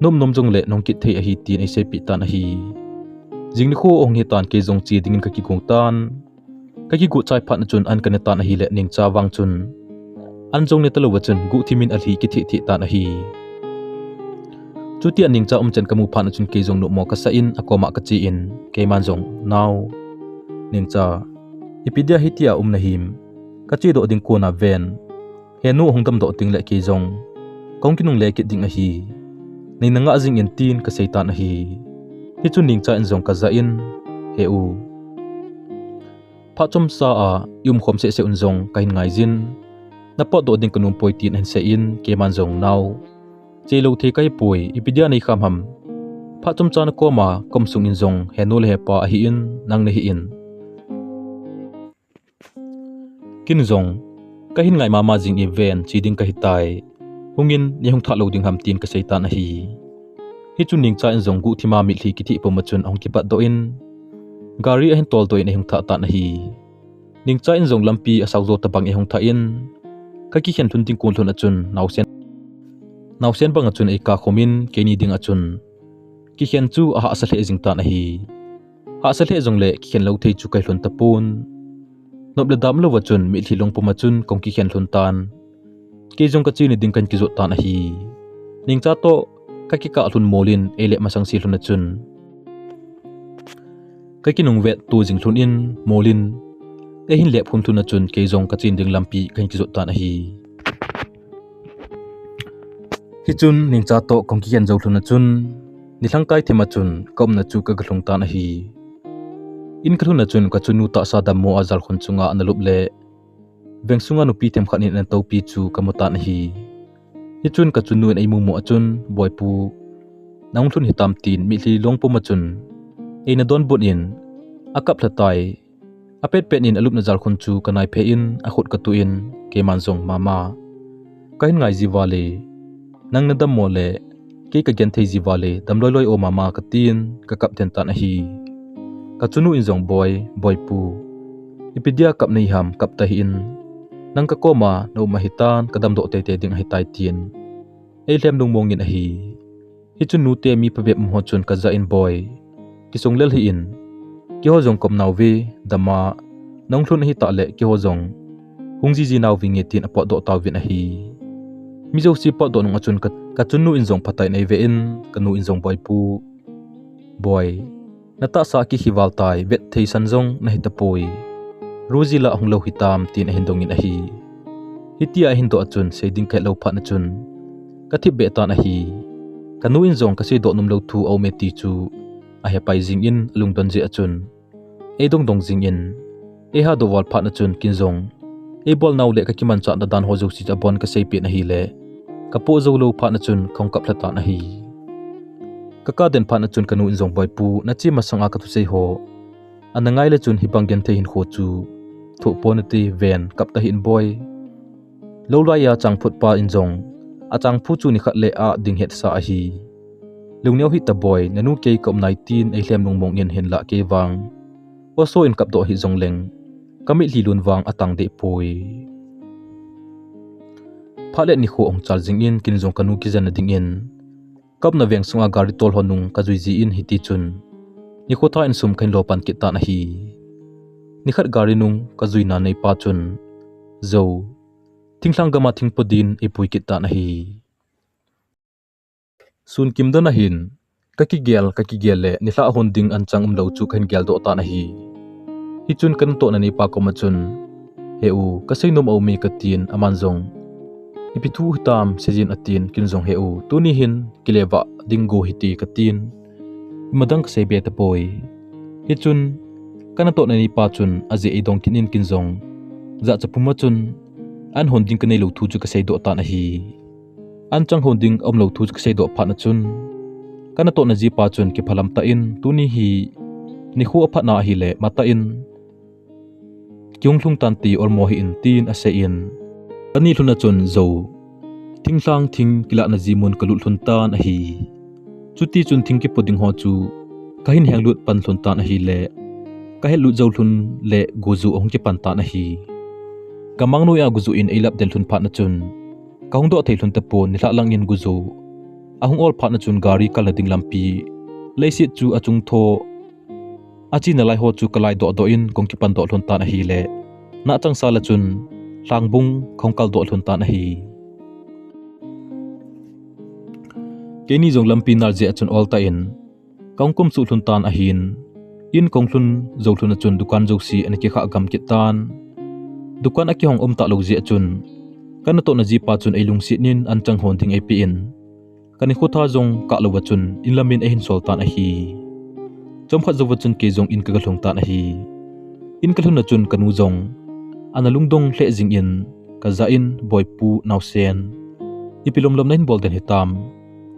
nom nom jong le nahung kit thei ahi," tin eiseipeh tan ahi. Jing nikho ahung hi tan, kei jong che dingin kakigo tan. Kakigo chai phat na chun an kane tan ahile Ningcha vang chun an jong ne talou va chun guhthim in alhi kitheh theh tan ahi. Chutia Ningcha umchan kamu phat na chun kei jong numo kasah in akoma kache in, keiman jong, "Nao, Ningcha, ipi dia hitia um nahim? Kache doh ding kona ven. Henu ahung damdoh ding le kei jong kahung kinungle kit ding ahi. Nei nangah jing in," tin kasei tan ahi. Hichun Ningcha in jong kajah in, "He u, phat chomcha a i umkhom sehseh un jong kahin ngaijin. Napotdoh ding kanom poi," tin ahin sei in, keiman jong, "Nao, che lou thei kahi poi, ipi dia neikham ham? Phat chomcha nakoma kaum sung in jong henu le hepa ahi in, nang nahi in. Kin jong kahin ngai mama jing e ven, che ding kahi tai. Hungin neihung thah lou ding ham?" tin kasei tan ahi. Hichun Ningcha in jong guhthim a mitlhi kitheh pum a chun ahung kipatdoh in, gari ahin toldoh in eihung thah tan ahi. Ningcha in jong lampi asao jo tabang eihung thah in, kakikhen lhun ding kon lhun a chun naosen, naosen bang a chun eikakhom in, keini ding a chun kikhen chu ahahsa lheh jing tan ahi. Hahsa lheh jongle kikhen lou thei chu kahi lhon tapon. Nop le dam lou va chun mitlhi long pum a chun kahung kikhen lhon tan. Kei jong kache ni ding kahin kijot tan ahi. Ningcha toh kakikah lhon mol in eile masang se lhon a chun kakinung vetto jing lhon in mol in eihin lep khum lhon a chun kei jong kache ding lampi kahin kijot tan ahi. Hichun Ningcha toh kahung kikhen jou lhon a chun nilhang kai thim a chun kaumna chu kagalhung tan ahi. In kalhun a chun kachunnu tahsa dammo a jalkhun chunga analup le veng sunga nupi themkhat in anatoupi chu kamu tan ahi. Hichun kachunnu in eimumu a chun, "Boipu, nahung lhun hitam?" tin mitlhi long pum a chun eina donbut in, akap lha tai. Apetpet in alupna jalkhun chu kanaiphei in akhut katuh in, keiman jong, "Mama, kahin ngai ji vale, nang nadammo le kei kagenthei ji vale, damloiloi o mama," katin kakap den tan ahi. Kachunu in jong, "Boi, boipu, ipi dia kap nahi ham, kap tahih in, nang kakoma naum ahitan, kadamdoh teitei ding ahitai," tin eilhem lungmong in ahi. Hichun nute mi phabep um ho chun kajah in, "Boi, kisung lel hih in, keiho jong kaum nauve, dama nahung lhun ahitah le keiho jong hung jiji nauvinge," tin apotdoh tauvin ahi. Mi jouse potdoh nung a chun ka, kachunnu in jong phatah in eive in, kanu in jong, "Boipu, boi, natahsa akikhi val tai, vet theisan jong nahi tapoi. Rosie la ahung lou hitam?" tin ahin dong in ahi. Hitia ahin doh a chun sei ding kahet lou phat na chun kathip beh tan ahi. Kanu in jong kasei doh nom lou thu aume ti chu ahepai jing in alungdon jeh a chun eidong dong jing in, eiha doh val phat na chun kin jong eibol nau le kakimanchah na dan ho jouse abon kaseipeh in ahile, kapoh jou lou phat na chun kahung kap lha tan ahi. Kaka den phat na chun kanu in jong, "Boipu, nache masang a kathusei ho ana ngai le chun hibang genthei hinkho chu thoh pon nate, ven, kap tahih in boi. Lou lai a changphut pa in jong achangphu chu nikhat le ah ding hetsa ahi. Lungneo hih ta boi, nanu kei kaum nai tin eilhem lungmong in, hinlah kei vang oso in kapdoh hih jongleng kamitlhi lun vang atang deh poi." Phat le nikho ahung chal jing in kin jong kanu kijen na ding in kaumna veng sunga gari tol ho nung kajui ji in hiti chun nikho tha in sum kahin lo pan kit tan ahi. Nikhat gari nung kajuina neipa chun jou thinglhang gam a thingpo din eipui kit tan ahi. Sun kim dan ahin, kakigel, kakigel le nilhah hon ding anchang umlou chu kahin geldoh tan ahi. Hichun kanatohna neipa koma chun, "He u, kasei nom aume," katin, aman jong, "Ipi thu hitam, seijin," atin, kin jong, "He u, tuni hin kile vah ding go hite," katin, ima dang kasei be tapoi. Hichun kanatohna neipa chun ajeh eidong kit in kin jong jahcha pum a chun an hon ding kanei lou thu chu kasei doh tan ahi. An chang hon ding aum lou thu chu kasei doh phat na chun, kana tohna jipa chun kiphalam tah in tuni hi nikho aphat na ahile matah in kihung lhung tan ti olmo hih in tin asei in, kani lhun a chun jou thinglhang thing kilahna ji mun kalut lhun tan ahi. Chuti chun thing kipo ding ho chu kahin henglut pan lhun tan ahile, kahet lut jou lhun le guju ahung kipan tan ahi. Kamang noi a guju in eilap del lhun phat na chun, kahung doh thei lhun tapon, nilhah lang in guju ahung ol phat na chun gari kalna ding lampi leiset chu achung tho achena lai ho chu kalai doh doh in kahung kipan doh lhun tan ahile, nahchang sal a chun lhangbung kahung kal doh lhun tan ahi. Keini jong lampi nal jeh a chun ol tah in kahung kumsuh lhun tan ahin, in kahung lhun jou lhun a chun dukan jouse ana kikhah gam kit tan. Dukan akihong um talou jeh a chun, kana tohna jipa chun eilungset in an chang hon ding eipeh in, kanikho tha jong kah louva chun in lam in eihin sol tan ahi. Chomkhat jouva chun kei jong in kaga lhung tan ahi. In kalhun a chun kanu jong ana lungdong lheh jing in, kajah in, Boipu naosen, ipi lomlom nahin bol den hitam?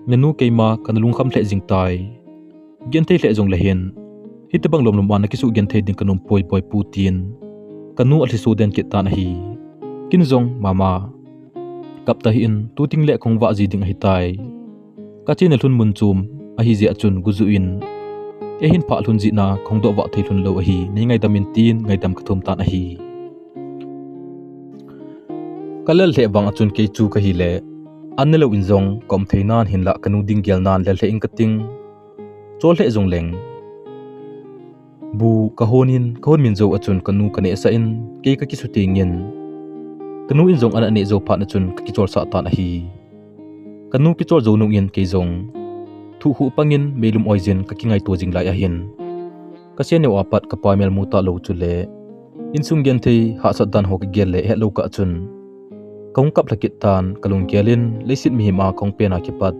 Nanu keima kana lungkham lheh jing tai. Genthei lheh jongle hin, hitobang lomlom a nakisuh genthei ding kanom poi Boipu tin, kanu alhiso den kit tan ahi. Kin jong, Mama, kap tahih in, tu tengle kahung vah ji ding ahitai. Kachena lhun mun chom ahi jeh a chun guju in eihin phah lhun jeh a kahung doh vah thei lhun lou ahi, nei ngaidam in tin ngaidam kathum tan ahi. Kalel lheh vang a chun kei chu kahile, an nelou in jong kaum thei nan hinlah kanu ding gel nan lel lheh ing kating. Chol lheh jongleng, bu kahon in, kahon min jou a chun kanu kanehsah in, kei kakisuteng in, kanu in jong ana neh jou phat na chun kakicholsah tan ahi. Kanu kichol jou nung in kei jong thuhkhuh pang in meilum oijin kakingaito jing lai ahin, kasen neo a pat kapa melmu talou chule insung genthei hahsat dan ho kagel le hetlou kah chun kahung kap lha kit tan, kalunggel in leiset mihem a kahung pen a kipat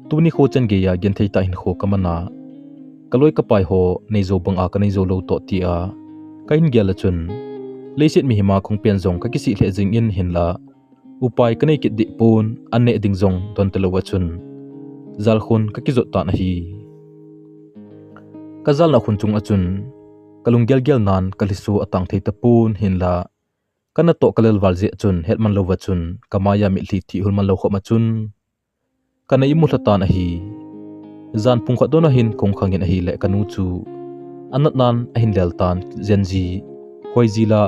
tuni kho chan geiya genthei tah hinkho kaman a, kaloi kapai ho neijou banga kaneijou lou toh tia kahin gel a chun, leiset mihem a kahung pen jong kakisih lheh jing in hinlah upai kanei kit deh pon, an neh ding jong don talou a chun jalkhun kakijot tan ahi. Kajalna khun chung a chun kalunggel gel nan kalhiso atang thei tapon hinlah, kanatoh kalel val jeh a chun hetman louva chun kamaiya mitlhi thih hul man lou khop a chun kana imu lha tan ahi. Jan pung khat don a hin kahung khang in ahile kanu chu anat nan ahin lel tan, jenji hoiji la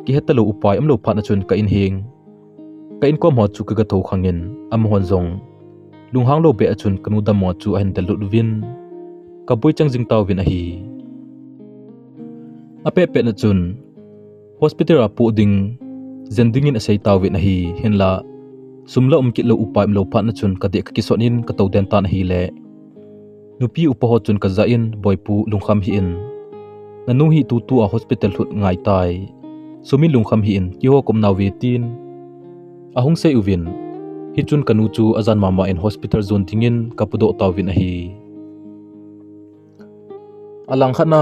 kihe talou upai umlou phat na chun ka in heng, ka inkom ho chu kaga thou khang in, amahon jong lunghang lou beh a chun kanu dammo chu ahin del lut uvin, kaboi chang jing tauvin ahi. Apehpeh na chun hospital a poh ding jen dingin asei tauvin ahi, hinlah sum la um kit lou upai umlou phat na chun kadeh kakisot in katou den tan ahile, nupi upa ho chun kajah in, Boipu, lungkham hih in, nanu hi tutu a hospital lhut ngai tai, sum in lungkham hih in, keiho ka um nauve tin ahung sei uvin, hichun kanu chu ajan mama in hospital jon dingin kapudoh tauvin ahi. Alangkhat na,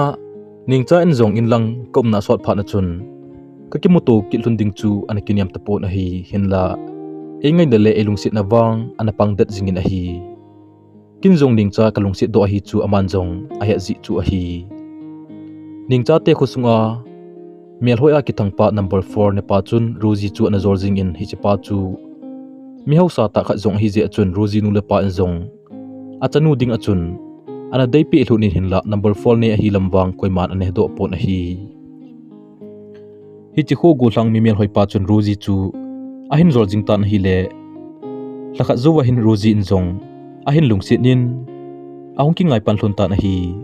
Nengcha in jong inlang kaumna asot phat na chun kakimuto kit lhun ding chu ana kiniam tapon ahi, hinlah eingaina le eilungsetna vang ana pangdet jingin ahi. Kin jong Nengcha kalungset doh ahi chu aman jong ahet jeh chu ahi. Nengcha te khosunga melhoi a kithangpa number four nepa chun Rosie chu ana jol jingin, hichepa chu mihausa tah khat jong ahijeh a chun Rosie nu le pa in jong achanu ding a chun ana deipeh lhon in, hinlah number four ne ahi lam vang koiman ana hedoh pon ahi. Hiche kho gollhang mi melhoipa chun Rosie chu ahin jol jing tan ahile, lhakhat jouva hin Rosie in jong ahin lungset in ahung kingai pan lhon tan ahi.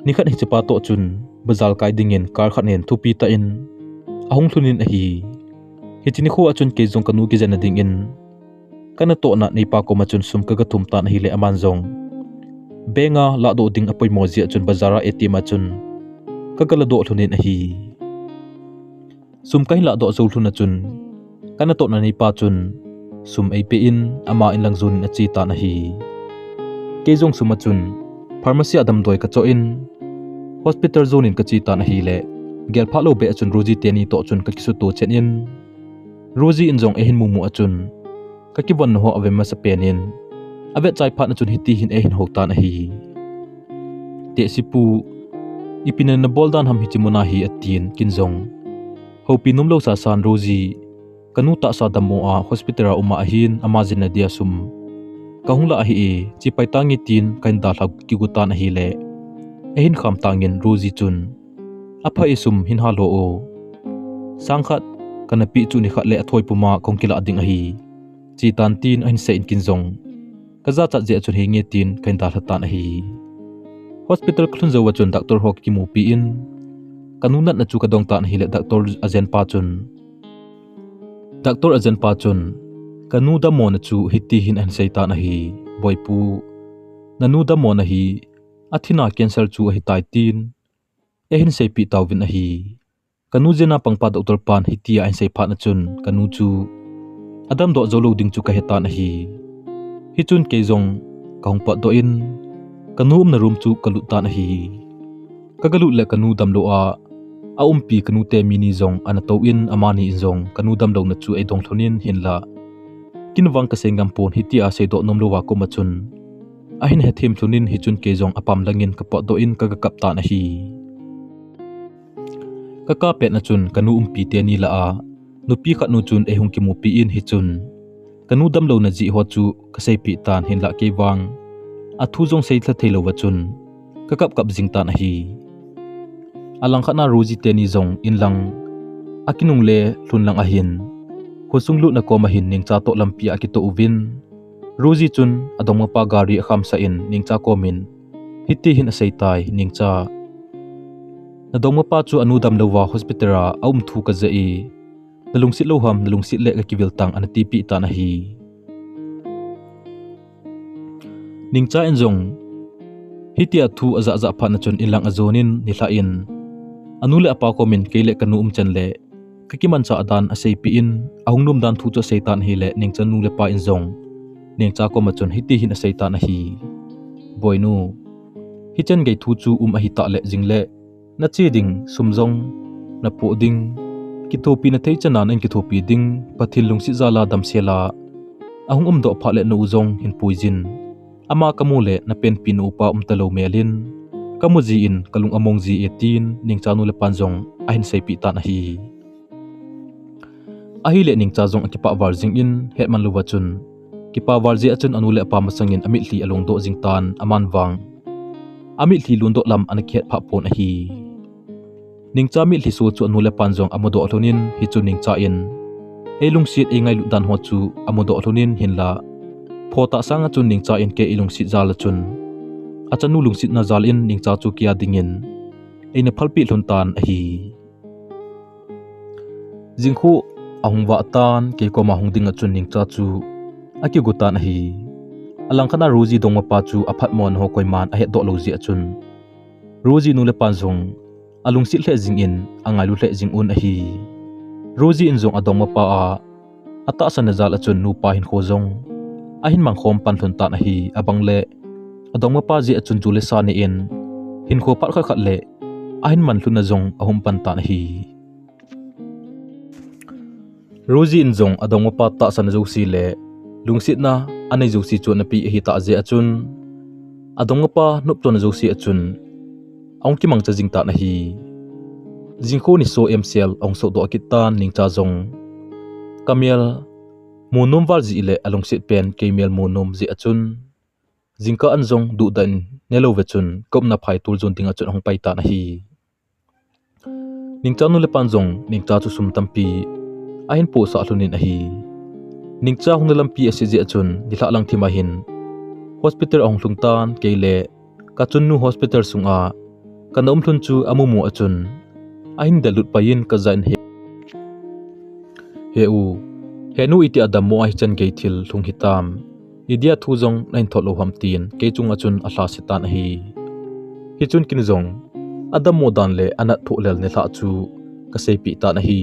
Nikhat hichepa toh chun bazar kai dingin car khat nen thupi tah in ahung lhun in ahi. Hiche nikho a chun kei jong kanu kijenna dingin kanatohna neipa koma chun sum kaga thum tan ahile, aman jong bank a lahdoh ding apoimo jeh a chun bazar a A T M a chun kaga ladoh lhon in ahi. Sum kahin lahdoh jou lhon a chun kanatohna neipa chun sum eipeh in ama inlang jon in ache tan ahi. Kei jong sum a chun pharmacy a damdoi kachoh in hospital jon in kache tan ahile, gelphah lou beh a chun Rosie teni toh chun kakisuto chen in, Rosie in jong eihin mumu a chun, ka kivon na ho ave masa pen in, avet chai phat na chun hiti hin eihin hou tan ahi. Tehsi pu, ipi na na bol dan ham hichi muna hi atin, kin jong houpi nom lou sasan Rosie, ka nu tahsa dammo a hospital a um a ahin ama jin na dia sum ka hung la ahi e, chi pai tange tin ka hin dalha kigu tan ahile, eihin kham tangin Rosie chun, apha e sum hin hal o. Sang khat ka na pe chu ni khat le athoi puma kong kila ding ahi. Chi tan tin ahin sei in kin jong ka jachat jeh a chun hinge tin ka hin dalha tan ahi. Hospital ka lhun jou a chun doctor ho ka kimupi in, ka nu natna chu ka dong tan ahile doctor ajen pa chun, doctor ajen pa chun, ka nu dammo na chu hiti hin ahin sei tan ahi. Boipu, na nu dammo na hi, athina cancer chu ahi tai tin, eihin seipi tauvin ahi. Ka nu jena pangpa doctor pan hitia ahin sei phat na chun, ka nu chu adam doh jou lou ding chu ka he tan ahi. Hichun kei jong ka hung potdoh in, ka nu umna room chu ka lut tan ahi. Ka galut le ka nu damlou a, aumpi ka nu te mi ni jong ana tou in, amani in jong ka nu damlou na chu eidong lhon in hinla, kin vang ka sei ngam pon hitia seidoh nom lou a koma chun, ahin hethem lhon in hichun kei jong apam langin ka potdoh in ka ga kap tan ahi. Ka kap pet na chun ka nu umpi teni lah a, nupi khat nu chun eihung kimupi in hichun, ka nu damlou na jeh ho chu ka seipi tan hinla kei vang, athu jong seilha thei lou va chun, ka kap kap jing tan ahi. Alang khat na Rosie teni jong in lang, akinung le lhun lang ahin, khosung lutna koma hin Ningcha toh lampi a akitoh uvin, Rosie chun adongmapa gari akham sah in Ningcha komin, hiti hin asei tai, Ningcha, nadongmapa chu anu damlou va hospital a aum thu ka ja e, na lungset lou ham, na lungset le ka kivil tang, ana tipi tan ahi. Ningcha in jong hitia thu ajah jah phat na chun in lang ajon in nilhah in, anu le apa komin kei le ka nu umchan le ka kimanchah dan aseipi in, ahung nom dan thu chu asei tan ahile, Ningcha nu le pa in jong Ningcha koma chun hiti hin asei tan ahi. Boinu, hichan gei thu chu um ahi tah le jing le, na che ding sum jong na poh ding, kithopi na thei chan a na in kithopi ding, Pathen lungset jal a damsel a ahung umdoh phat le na u jong hin puijin, ama ka mu le na penpi na upa um talou mel in ka mu ji in ka lung among ji e, tin Ningcha nu le pan jong ahin seipi tan ahi. Ahile Ningcha jong akipah val jing in, hetman lou va chun, kipah val jeh a chun anu le apa masang in amitlhi alungdoh jing tan, aman vang amitlhi lungdoh lam ana kihet phah pon ahi. Ningcha mitlhi so chu anu le pan jong amudoh lhon in, hichun Ningcha in eilungset eingailut dan ho chu amudoh lhon in hinla, pho tah sang a chun Ningcha in kei eilungset jal a chun, achanu lungsetna jal in Ningcha chu kia dingin eina phalpeh lhon tan ahi. Jingkhu ahung vah tan, kei koma hung ding a chun Ningcha chu akigu tan ahi. Alang khat na Rosie dongmapa chu aphatmo na ho koiman ahetdoh lou jeh a chun, Rosie nu le pan jong alungset lheh jing in, angailu lheh jing un ahi. Rosie in jong adongmapa a atahsan na jal a chun nupa hinkho jong ahin mangkhom pan lhon tan ahi, abang le adongmapa jeh a chun ju le sa ne in hinkho phat khat khat le ahin man lhon na jong ahum pan tan ahi. Rosie in jong adongmapa tahsan na jouse le lungsetna anei jouse chu ana pe ahi tah jeh a chun, adongmapa noptona jouse a chun ahung kimangcha jing tan ahi. Jingkhu ni so emsel ahung sohdoh kit tan, Ningcha jong ka mel mu nom val jeh le alungset pen kei mel mu nom jeh a chun, jingkah an jong duhdah in nelou ve chun ka umna phai tol jon ding a chun ahung pai tan ahi. Ningcha nu le pan jong Ningcha chu sum tampi ahin pohsah lhon in ahi. Ningcha hung na lampi ase jeh a chun nilhah lang thim a hin hospital ahung lhung tan, kei le ka chunnu hospital sunga ka na um lhon chu amumu a chun ahin dellut pai in ka ja in, he, he u, henu, itia dammo a hichan gei thil lhung hitam, idia thu jong nahin thot lou ham, tin kei chunga chun alhase tan ahi. Hichun kin jong adammo dan le anat thoh lel nilhah chu ka seipeh tan ahi.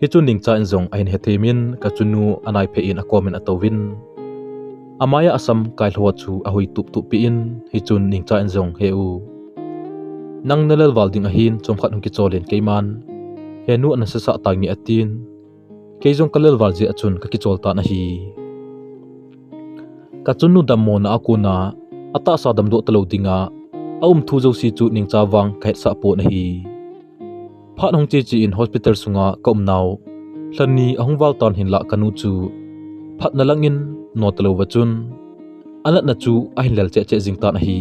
Hichun Ningcha in jong ahin hethem in, ka chunnu anaiphei in akomin atouvin, amaiya asam kai lhou chu ahoi tuptup peh in, hichun Ningcha in jong, he u, nang nalel val ding ahin, chomkhat hung kichol in keiman henu ana sasah tange, atin. Kei jong kalel val jeh a chun kakichol tan ahi. Kachunnu dammo na a kona atahsa damdoh talou dinga aum thu jouse chu ningcha vang kahetsah pon ahi. Phat hung cheche in hospital sunga kaum nau lhani ahung val tan hinlah kanu chu phatna langin no talou va chun anatna chu ahin lel cheh cheh jing tan ahi.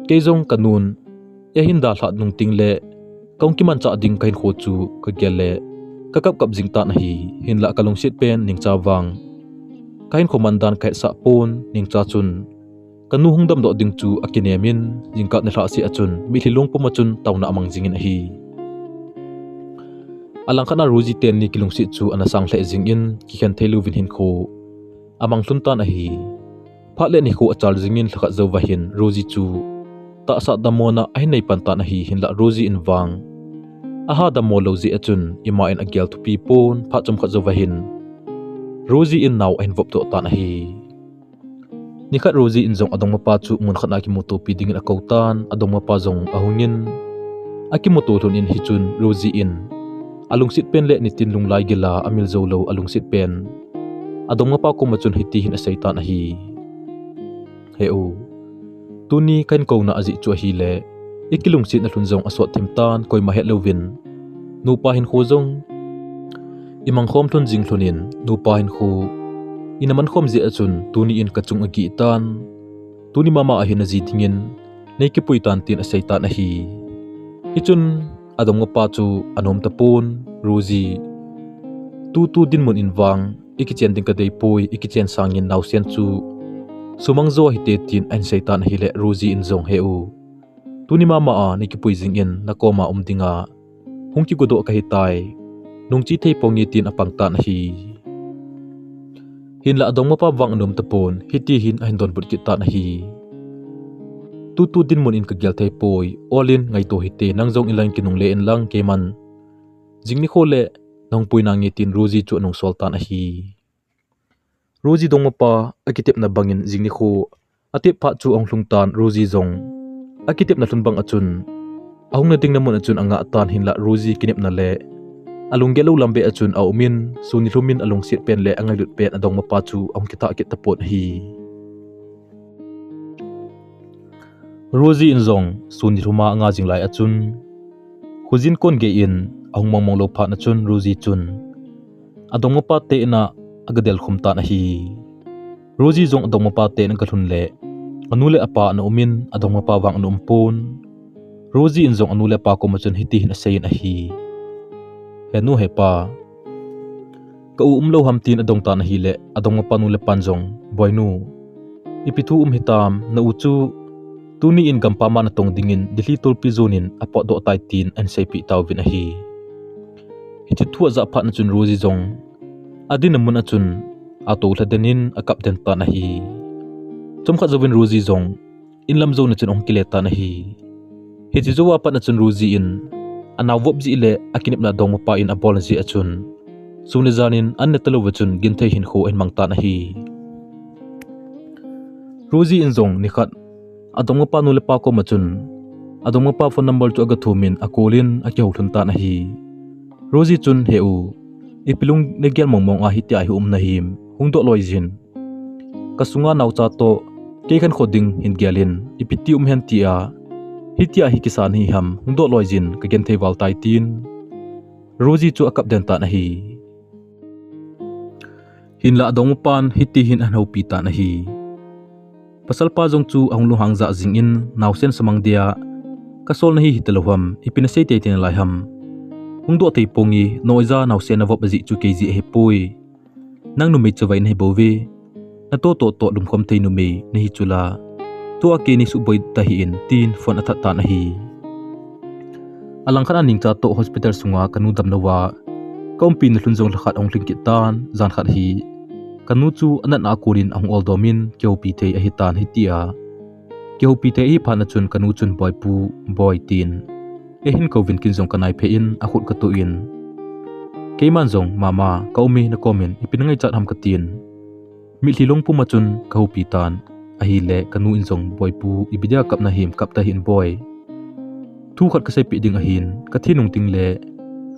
Kei jong kanun eihin dalhah nung tengle kahung kimanchah ding kahinkho chu kagel le kakap kap jing tan ahi. Hinlah kalungset pen ningcha vang kahinkho mandan kahetsah pon ningcha chun kanu hung damdoh ding chu akinemin jingkah nilhah seh a chun mitlhi lungpum a chun taona amang jingin ahi. Alangkhat a Rosie teni kilungset chu ana sang lheh jingin kikhen theilouvin hinkho amang lhun tan ahi. Phat le nikho achal jingin lhakhat jouva hin Rosie chu tahsa dammo na ahin nei pan tan ahi. Hinlah Rosie in vang aha dammo lou jeh a chun ima in agel thupi pon phat chomkhat jouva hin Rosie in nao ahin vopdoh tan ahi. Nikhat Rosie in jong adongmapa chu munkhat a kimutopi dingin akou tan, adongmapa jong ahungin akimuto lhon in hichun Rosie in alungset pen le nitin lunglai gila amil joulou alungset pen adongmapa koma chun hitihin asei tan ahi. He u, tuni kahin kouna ajeh chu ahile ikilungsetna lhun jong asot thim tan, koima hetlouvin nupa hinkho jong imang khom lhun jing lhon in nupa hinkho ina man khom jeh a chun tuni in kachung agih tan, tuni mama ahin aji dingin neikipui tan tin asei tan ahi. Hichun adongmapa chu anom tapon, Rosie, tutu dinmun in vang ikichen ding kadeipoi, ikichen sangin naosen chu sumang jo hite tin ahin sei tan ahile Rosie in jong he u, tuni mama a neikipui jingin nakoma um dinga hung kigodoh kahitai, nungche thei ponge tin apang tan ahi. Hinlah adongmapa vang anom tapon, hitihin ahin donbut kit tan ahi. Tutu dinmun in kagel theipoi, olin ngaito hite, nang jong inlang kinungle inlang keiman jing nikho le nahung pui nange tin Rosie chu anungsol tan ahi. Rosie dongmapa akitepna bangin jing nikho atep phat chu ahung lhung tan, Rosie jong akitepna lhun bang a chun ahung nading na mun a chun angah tan, hinlah Rosie kinepna le alunggel lou lam beh a chun aumin, sun nilhumin alungset pen le angailut pen adongmapa chu ahung kithah kit tapon ahi. Rosie in jong sun nilhum a anga jing lai a chun khojin kon gei in ahung mongmong lou phat na chun Rosie chun adongmapa te in a agadel khum tan ahi. Rosie jong adongmapa te in agalhun le anu le apa ana umin adongmapa vang ana um pon. Rosie in jong anu le apa koma chun hitihin aseiyin ahi. He nu he pa, ka u umlou ham tin adong tan ahile adongmapa nu le pan jong, Boinu, ipi thu um hitam, na u chu tuni in gampam a natong dingin Delhi tolpi jon in apotdoh tai tin ahin seipeh tauvin ahi. Hiche thu ajah phat na chun Rosie jong adinna mun a chun atoh lhaden in akap den tan ahi. Chomkhat jouvin Rosie jong inlam jou na chun ahung kile tan ahi. Hiche jou a pat na chun Rosie in anao vop jeh le akinepna dongmapa in abol jeh a chun sun le jan in an ne talou va chun genthei hinkho ahin mang tan ahi. Rosie in jong nikhat adongmapa nu le pa koma chun adongmapa phone number chu agathum in akol in akihou lhun tan ahi. Rosie chun, He u, ipi lunggel mongmong a hitia hi um nahim, hungdoh loi jin. Kasunga naocha toh kei khankho ding hin gel in, ipi ti um hen tia hitia hi kisa nahi ham, hungdoh loi jin, kagenthei val tai tin Rosie chu akap den tan ahi. Hinlah adongmapan hitihin ahin houpi tan ahi. Pasalpa jong chu ahung lunghang jah jingin, Naosen samang dia kasol nahi hitalou ham, ipi nasei teitei nalai ham? Hungdoh thei ponge, noija naosen navop ajeh chu kei jeh ahipoi. Nang numei chavai nahi bouve. Natoh toh toh lumkhom thei numei nahi chula, tua kei neisuboi tahih in, tin phone athat tan ahi. Alangkhat a ningcha toh hospital sunga kanu damlouva kaumpina lhun jong lhakhat ahung lhing kit tan, jan khat hi kanu chu anatna a konin ahung oldom in kihoupi thei ahitan hitia. Kihoupi thei ahi phat na chun kanu chun, Boipu, Boi, tin eihin kouvin, ken jong kanaiphei in akhut katuh in, keiman jong, Mama, kaum e, nakom in ipi nangaichat ham, katin. Mitlhi lungpum a chun kahoupi tan ahile kanu in jong, Boipu, ipi dia kap nahim, kap tahih in Boi. Thu khat kaseipeh ding ahin, kathi nung tengle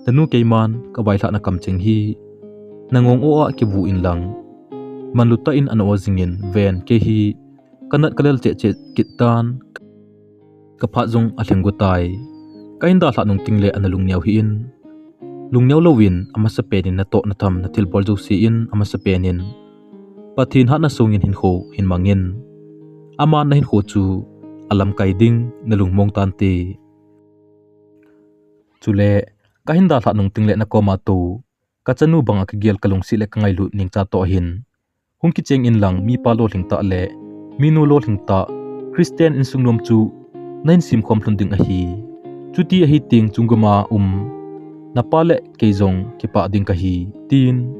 Nanu keiman kavailhahna kamcheng hi nangong o a kivu inlang, manlu tah in ana o jingin ven kei hi kanat kalel cheh cheh kit tan, kaphat jong alhing got tai. Kahin dalhah nung tengle ana lungneo hih in, lungneo louvin amasapen in natoh natham nathilbol jouse in amasapen in Pathen hatna songin hinkho hin mangin, aman nahinkho chu alamkai ding nalungmong tante. Chule kahin dalhah nung tengle nakoma tou kachanu banga kagel kalungset le kangailut Ningcha toh ahin, hung kicheng inlang mipa lolhing tah le minu lolhing tah Christian insung nom chu nahin semkhom lhon ding ahi. Chuti ahi teng chunggama um napa le kei jong kipah ding kahi, tin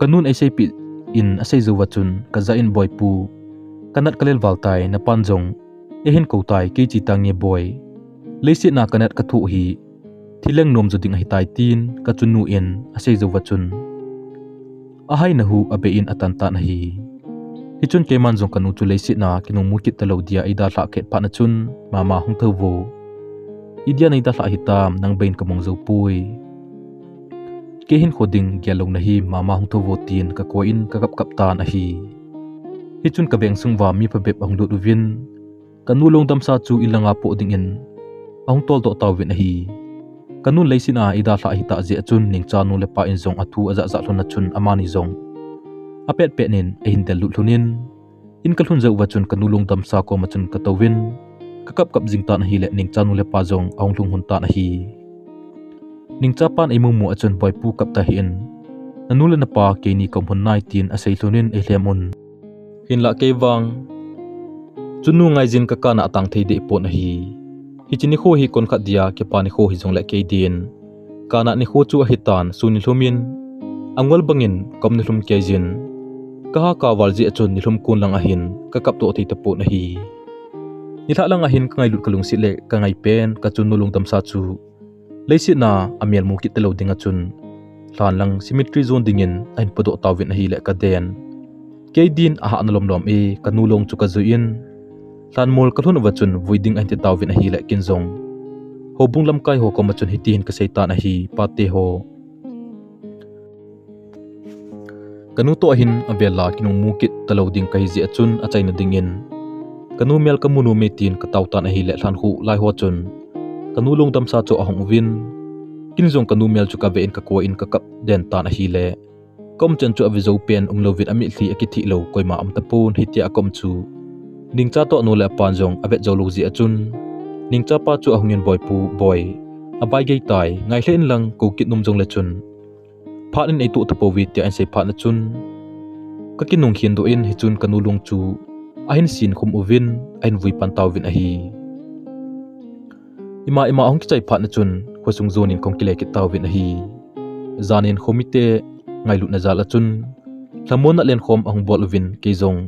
kanun eiseipeh in asei jouva chun kajah in, Boipu, kanat kalel val tai, napan jong eihin kou tai, kei che tange boi. Leiset a kanat kathoh hi thileng nom jo ding ahitai, tin kachanu in asei jouva chun ahaina hu abeh in atan tan ahi. Hichun keiman jong kanu chu leiset a kinung mu kit talou dia eidalhah khet phat na chun, Mama, hung thouvo. Idia neidalhah hitam, nang beiyin kamong joupoi. Kei hinkho ding gel lou nahi, Mama, hung thouvo, tin kakoi in kakapkap tan ahi. Hichun kaveng sung uva mi phabep ahung lut uvin, kanu lungdamsa chu inlanga poh dingin ahung toldoh tauvin ahi. Kanun leiset a eidalhah ahitah jeh a chun Ningcha nu le pa in jong athu ajahjah lhon a chun amani jong apetpet in eihin dellut lhon in, in kalhun jouva chun kanu lungdamsa koma chun katouvin kakapkap jing tan ahile Ningcha nu le pa jong ahung lhung lhon tan ahi. Ningcha pan eimumu a chun, Boipu, kap tahih in, nanu le napa keini kaum lhon nai, tin asei lhon in eilhem un. Hinlah kei vang chunu ngaijin kakana atang thei deh pon ahi. Hiche nikho hi konkhat dia kipa nikho hijongle kei din kana nikho chu ahitan, sun nilhum in angol bangin kaum nilhum keijin, kaha kaval jeh a chun nilhum kon lang ahin kakaptoh thei tapon ahi. Nilhah lang ahin kangailut kalungset le kangaipen kachunu lungdamsa chu leiset a amelmu kit talou dinga chun lhan lang cemetery jon dingin ahin podoh tauvin ahile kaden, kei din ahahna lomlom e, kanu long chu kajui in lhanmol kalhun uva chun vui ding ahin ti tauvin ahile ken jong houbung lamkai ho koma chun hitihin kasei tan ahi, Pate ho, kanu toh ahin avel a kinung mu kit talou ding kahi jeh a chun achaina dingin kanu mel kamu nome tin katao tan ahile lhankhuh lai ho chun kanu lungdamsa chu ahung uvin, ken jong kanu mel chu kave in kakoi in kakap den tan ahile kaumchan chu ave jou pen umlouvin amitlhi akithih lou koima aum tapon, hitia kaum chu Ningcha toh anu le apan jong avet jou lou jeh a chun Ningcha pa chu ahungin, Boipu, boi, avai gei tai, ngailhah inlang kou kit nom jongle chun phat in eitoh tapouve, tia ahin sei phat na chun kakinung khendoh in hichun kanu long chu ahin sin khum uvin ahin vui pan tauvin ahi. Ima ima ahung kichai phat na chun khosung jon in kahung kile kit tauvin ahi. Jan in khomite ngailutna jal a chun lhamonna lenkhom ahung bol uvin, kei jong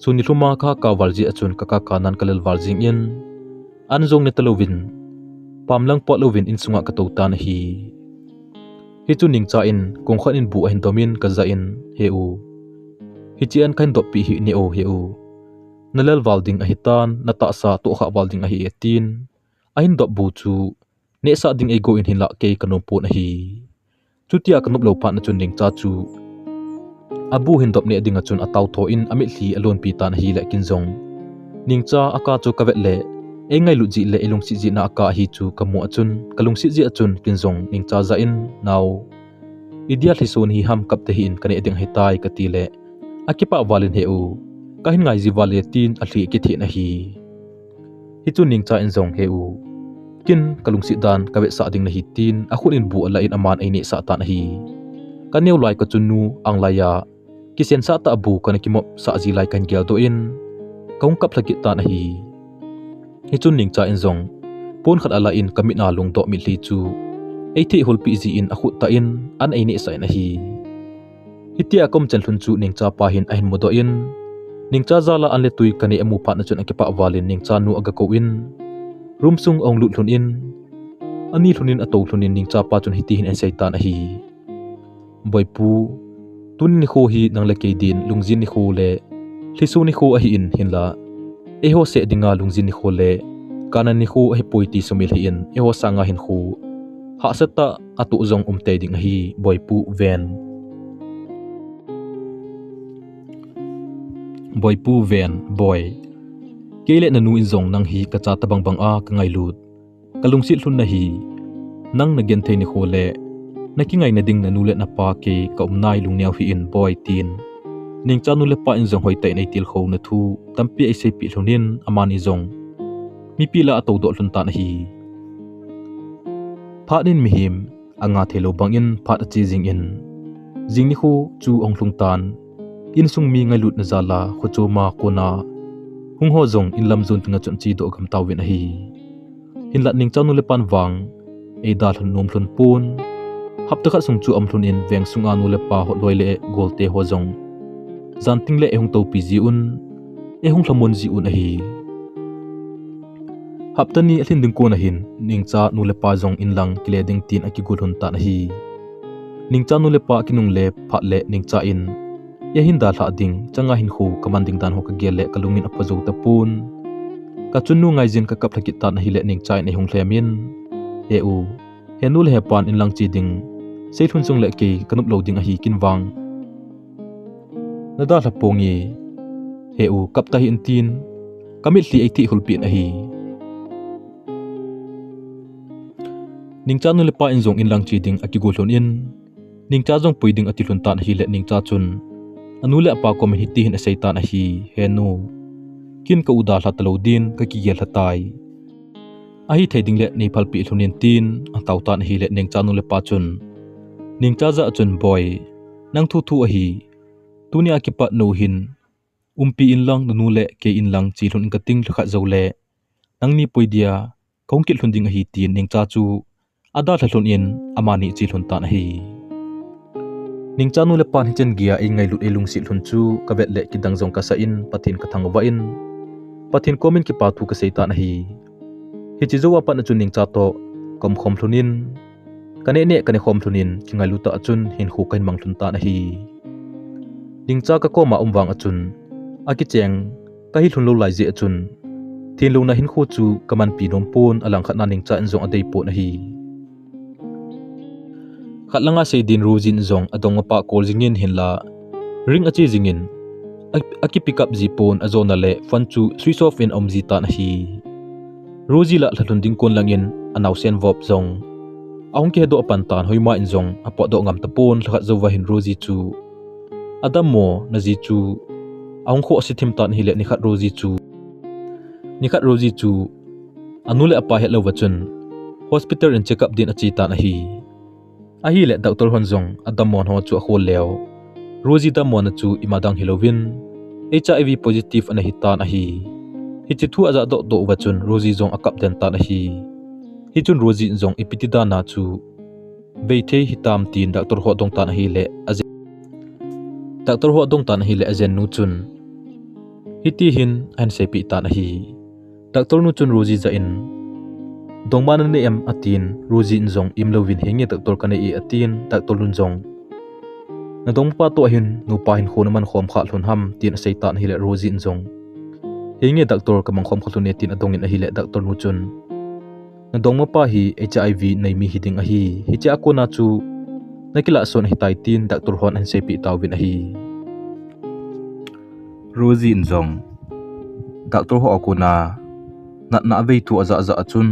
sun nilhum a kaha kaval jeh a chun kakaka nan kalel val jingin, an jong ne talouvin, pam lang pot louvin insunga katou tan ahi. Hichun Ningcha in kongkhat in bu ahin domin kajah in, He u, hiche an kahin doppeh hi ne o, he u, nalel val ding ahitan, natahsa tohkhah val ding ahi e, tin ahin dop bu chu nehsah ding eigo in, hinlah kei kanom pon ahi. Chutia kanop lou phat na chun Ningcha chu abu hin dop neh dinga chun ataotho in amitlhi alonpi tan ahile ken jong Ningcha aka chu kavet le eingailut jeh le eilungset jeh na aka ahi chu kamu a chun kalungset jeh a chun ken jong Ningcha jah in, Nao, idia lhiso nahi ham, kap tahih in, kaneh ding ahitai, kati le akipah val in, He u, kahin ngai ji val e, tin alhi akithin ahi. Hichun Ningcha in jong, He u, ken kalungset dan kavetsah ding nahi, tin akhut in bu alah in aman einehsah tan ahi. Kaneo lai kachunu anglai a kisensah tah bu kana kimopsah ji lai kahin geldoh in kahung kap lha kit tan ahi. Hichun Ningcha in jong pon khat alah in kamit a lungdoh mitlhi chu eitheh hulpeh ji in akhut tah in an einehsah in ahi. Hitia kaumchan lhun chu Ningcha pa hin ahin mudoh in, Ningcha jal a an le tui kaneh amu phat na chun akipah val in Ningcha nu agakou in, room sung ahung lut lhon in, ani lhon in atou lhon in Ningcha pa chun hitihin ahin sei tan ahi. Boipu, tuni nikho hi nang le kei din lungjin nikho le lhiso nikho ahi in, hinlah eiho seh dinga lungjin nikho le kana nikho ahipoi ti sumil hih in, eiho sanga hinkho Hahsatah a toh jong um tei ding ahi, Boipu Ven. Boipu Ven, Boi. Kei le nanu in jong nang hi ka cha tabang bang a ka ngailut. Ka lungset lhun na hi. Nang na genthei nikho le na kingaina ding nanu le napa kei ka um nai lungneo hih in, Boi, tin Ningcha nu le pa in jong hoitah in ei tilkhouna thu tampi ei seipeh lhon in, amani jong mipi lah a toudoh lhon tan ahi. Phat in mihem a nga theilou bang in phat a che jing in, jing nikho chu ahung lhung tan, insung mi ngailutna jal a kho chom a kona hung ho jong in lam jon ding a chun chedoh gam tauvin ahi. Hinlah Ningcha nu le pan vang ei dalha nom lhon pon. Hapta khat sung chu aum lhon in veng sunga nu le pa ho loi le golte ho jong jan ting le ei hung toupi ji un, ei hung lhamon ji un ahi. Hapta ni alhin ding kon ahin Ningcha nu le pa jong in lang kile ding tin akigol lhon tan ahi. Ningcha nu le pa kinungle phat le Ningcha in, "Ei hin dalha ding, changa hinkho ka man ding dan ho ka gel le ka lung in apha jou tapon. Ka chunnu ngaijin ka kap lha kit tan ahile Ningcha in ei hung lhem in, 'He u, he nu le he pan in lang che ding, sei lhon jong le kei ka nop lou ding ahi kin vang. Na dalha ponge, he u, kap tahih in,' tin ka mitlhi ei theh hulpeh in ahi." Ningcha nu le pa in jong in lang che ding akigol lhon in, Ningcha jong pui ding ati lhon tan ahile Ningcha chun anu le apa kom in hiti hin asei tan ahi, "He nu, kin ka u dalha talou din ka kigel lha tai. Ahithei ding le nei phalpeh lhon in," tin atao tan ahile Ningcha nu le pa chun Ningcha jah a chun, "Boi, nang thu thu ahi. Tuni a kipat nu hin umpi in lang, nanu le kei in lang che lhon in ka ting, lhakhat jou le nangni pui dia ka hung kit lhon ding ahi," tin Ningcha chu adalha lhon in amani che lhon tan ahi. Ningcha nu le pan hichan geiya ei ngailut ei lungset lhon chu ka vet le kidang jong kasa in Pathen ka thangvah in, Pathen kom in kipa thu ka sei tan ahi. Hiche jou a pat a chun Ningcha toh ka umkhom lhon in, ka neh neh ka nekhom lhon in, kingailu tah a chun hinkho ka hin mang lhon tan ahi. Ningcha ka kom a um vang a chun, akicheng ka hi lhon lou lai jeh a chun, thenlouna hinkho chu ka manpi nom pon, alangkhat na Ningcha in jong adei pon ahi. Khat langa sei din Rosie in jong adongmapa call jing in hinla, ring ache jing in, a, aki pick up ji pon, ajona le phone chu switch off in aum ji tan ahi. Rosie lah lha lhon ding kon lang in anaosen vop jong ahung kihedoh pan tan, hoima in jong apotdoh ngam tapon, lhakhat jouva hin Rosie chu adammo na ji chu ahung khoh se thim tan ahile nikhat Rosie chu, nikhat Rosie chu anu le apa het louva chun hospital in check up din ache tan ahi. Ahile doctor hon jong adammo ho chu akhol leu, Rosie dammona chu ima dang hilouvin, H I V positive ana hi tan ahi. Hiche thu ajah doh doh uva chun Rosie jong akap den tan ahi. Hichun Rosie in jong ipi ti dan a chu vei thei hitam tin doctor ho adong tan ahile, ajen, doctor ho adong tan ahile, ajen nu chun hiti hin ahin seipeh tan ahi. Doctor nu chun Rosie jah in, "Dongma na nei em?" atin, Rosie in jong, "Im louvin, henge doctor ka nei e," atin, doctor nun jong, "Na dongmapa toh hin nupa hinkho na mang khom kha lhon ham?" tin asei tan ahile, Rosie in jong, "Henge doctor, ka mang khom kha lhon e," tin adong in ahile, doctor nu chun, "Na dongmapa hi H I V nei mi hiding ahi, hiche a kona chu na kilah son ahitai," tin doctor hon ahin seipeh tauvin ahi. Rosie in jong doctor ho a kona natna avei thu ajah jah a chun,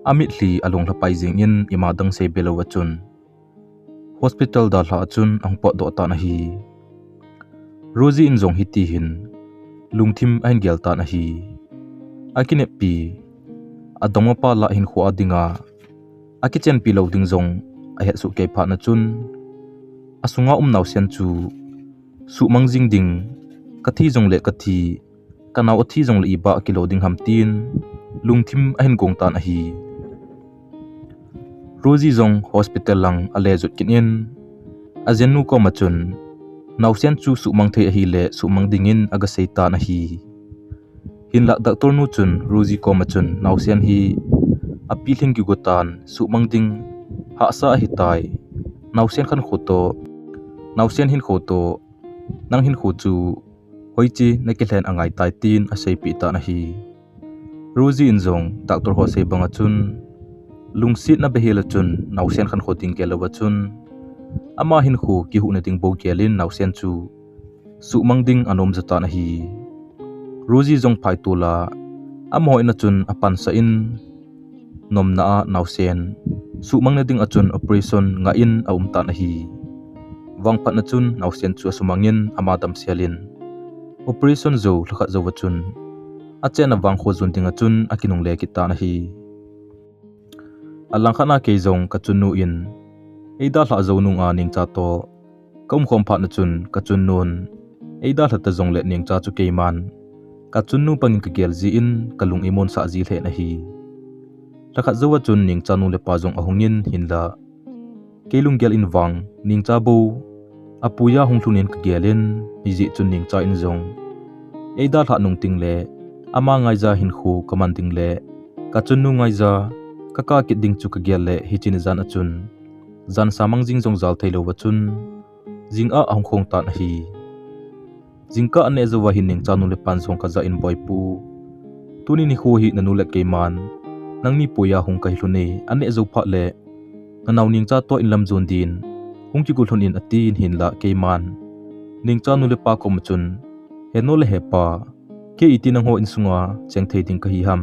amitlhi alung lhapai jing in, ima dang sei be louva chun hospital dalha a chun ahung potdoh tan ahi. Rosie in jong hiti hin lungthim ahin gel tan ahi. Akineppi, adongmapa lah hinkho a dinga akichenpi lou ding jong ahet soh kei phat na chun, asunga um naosen chu suhmang jing ding, "Ka thi jong le ka thi, ka nao athi jong le iba akilo ding ham?" tin lungthim ahin gong tan ahi. Rosie jong hospital lang ale jot kit in, ajen nu koma chun naosen chu suhmang thei ahile suhmang dingin aga sei tan ahi. Hinlah doctor nu chun Rosie koma chun naosen hi apilhing gigu tan, suhmang ding hahsa ahitai. Naosen khankho toh, naosen hinkho toh, nang hinkho chu hoiche na kilhen angai tai, tin aseipeh tan ahi. Rosie in jong doctor ho sei banga chun Lungsetna behel a chun naosen khankho ding gel louva chun ama hinkho kihuhna ding bou gelin naosen chu suhmang ding anom jatan ahi. Rosie jong phaitol a amaho in a chun apansah in, nomna a naosen suhmang na ding a chun operation ngah in aum tan ahi. Vangphat na chun naosen chu asumang in ama damsel in operation jou lhakhat jouva chun achenna vangkho jon ding a chun akinungle kit tan ahi. Alangkhat na kei jong kachunnu in eidalhah jou nung a Ningcha toh kaumkhom phat na chun kachunnun eidalha ta jongle Ningcha chu keiman kachunnu bangin kagel jin kalung eimonsah ji lheh in ahi. Lhakhat jouva chun Ningcha nu le pa jong ahung in hinla kei lunggel in vang Ningcha bou apuiya hung lhun in kagel in, hijeh chun Ningcha in jong eidalhah nung tengle ama ngaija hinkho kaman ding le kachunnu ngaija kakah kit ding chu kagel le hiche ni jan a chun jan samang jing jong jal thei louva chun jing a ahung khong tan ahi. Jingkah aneh jouva hin Ningcha nu le pan jong kajah in, Boipu, tuni nikho hi nanu le keiman nangni puiya hung kahi lhon e, aneh jou phat le nanao Ningcha toh inlam jon din hung kigo lhon in, atin hinla keiman Ningcha nu le pa koma chun, Henu le hepa, kei iti nangho insunga cheng thei ding kahi ham?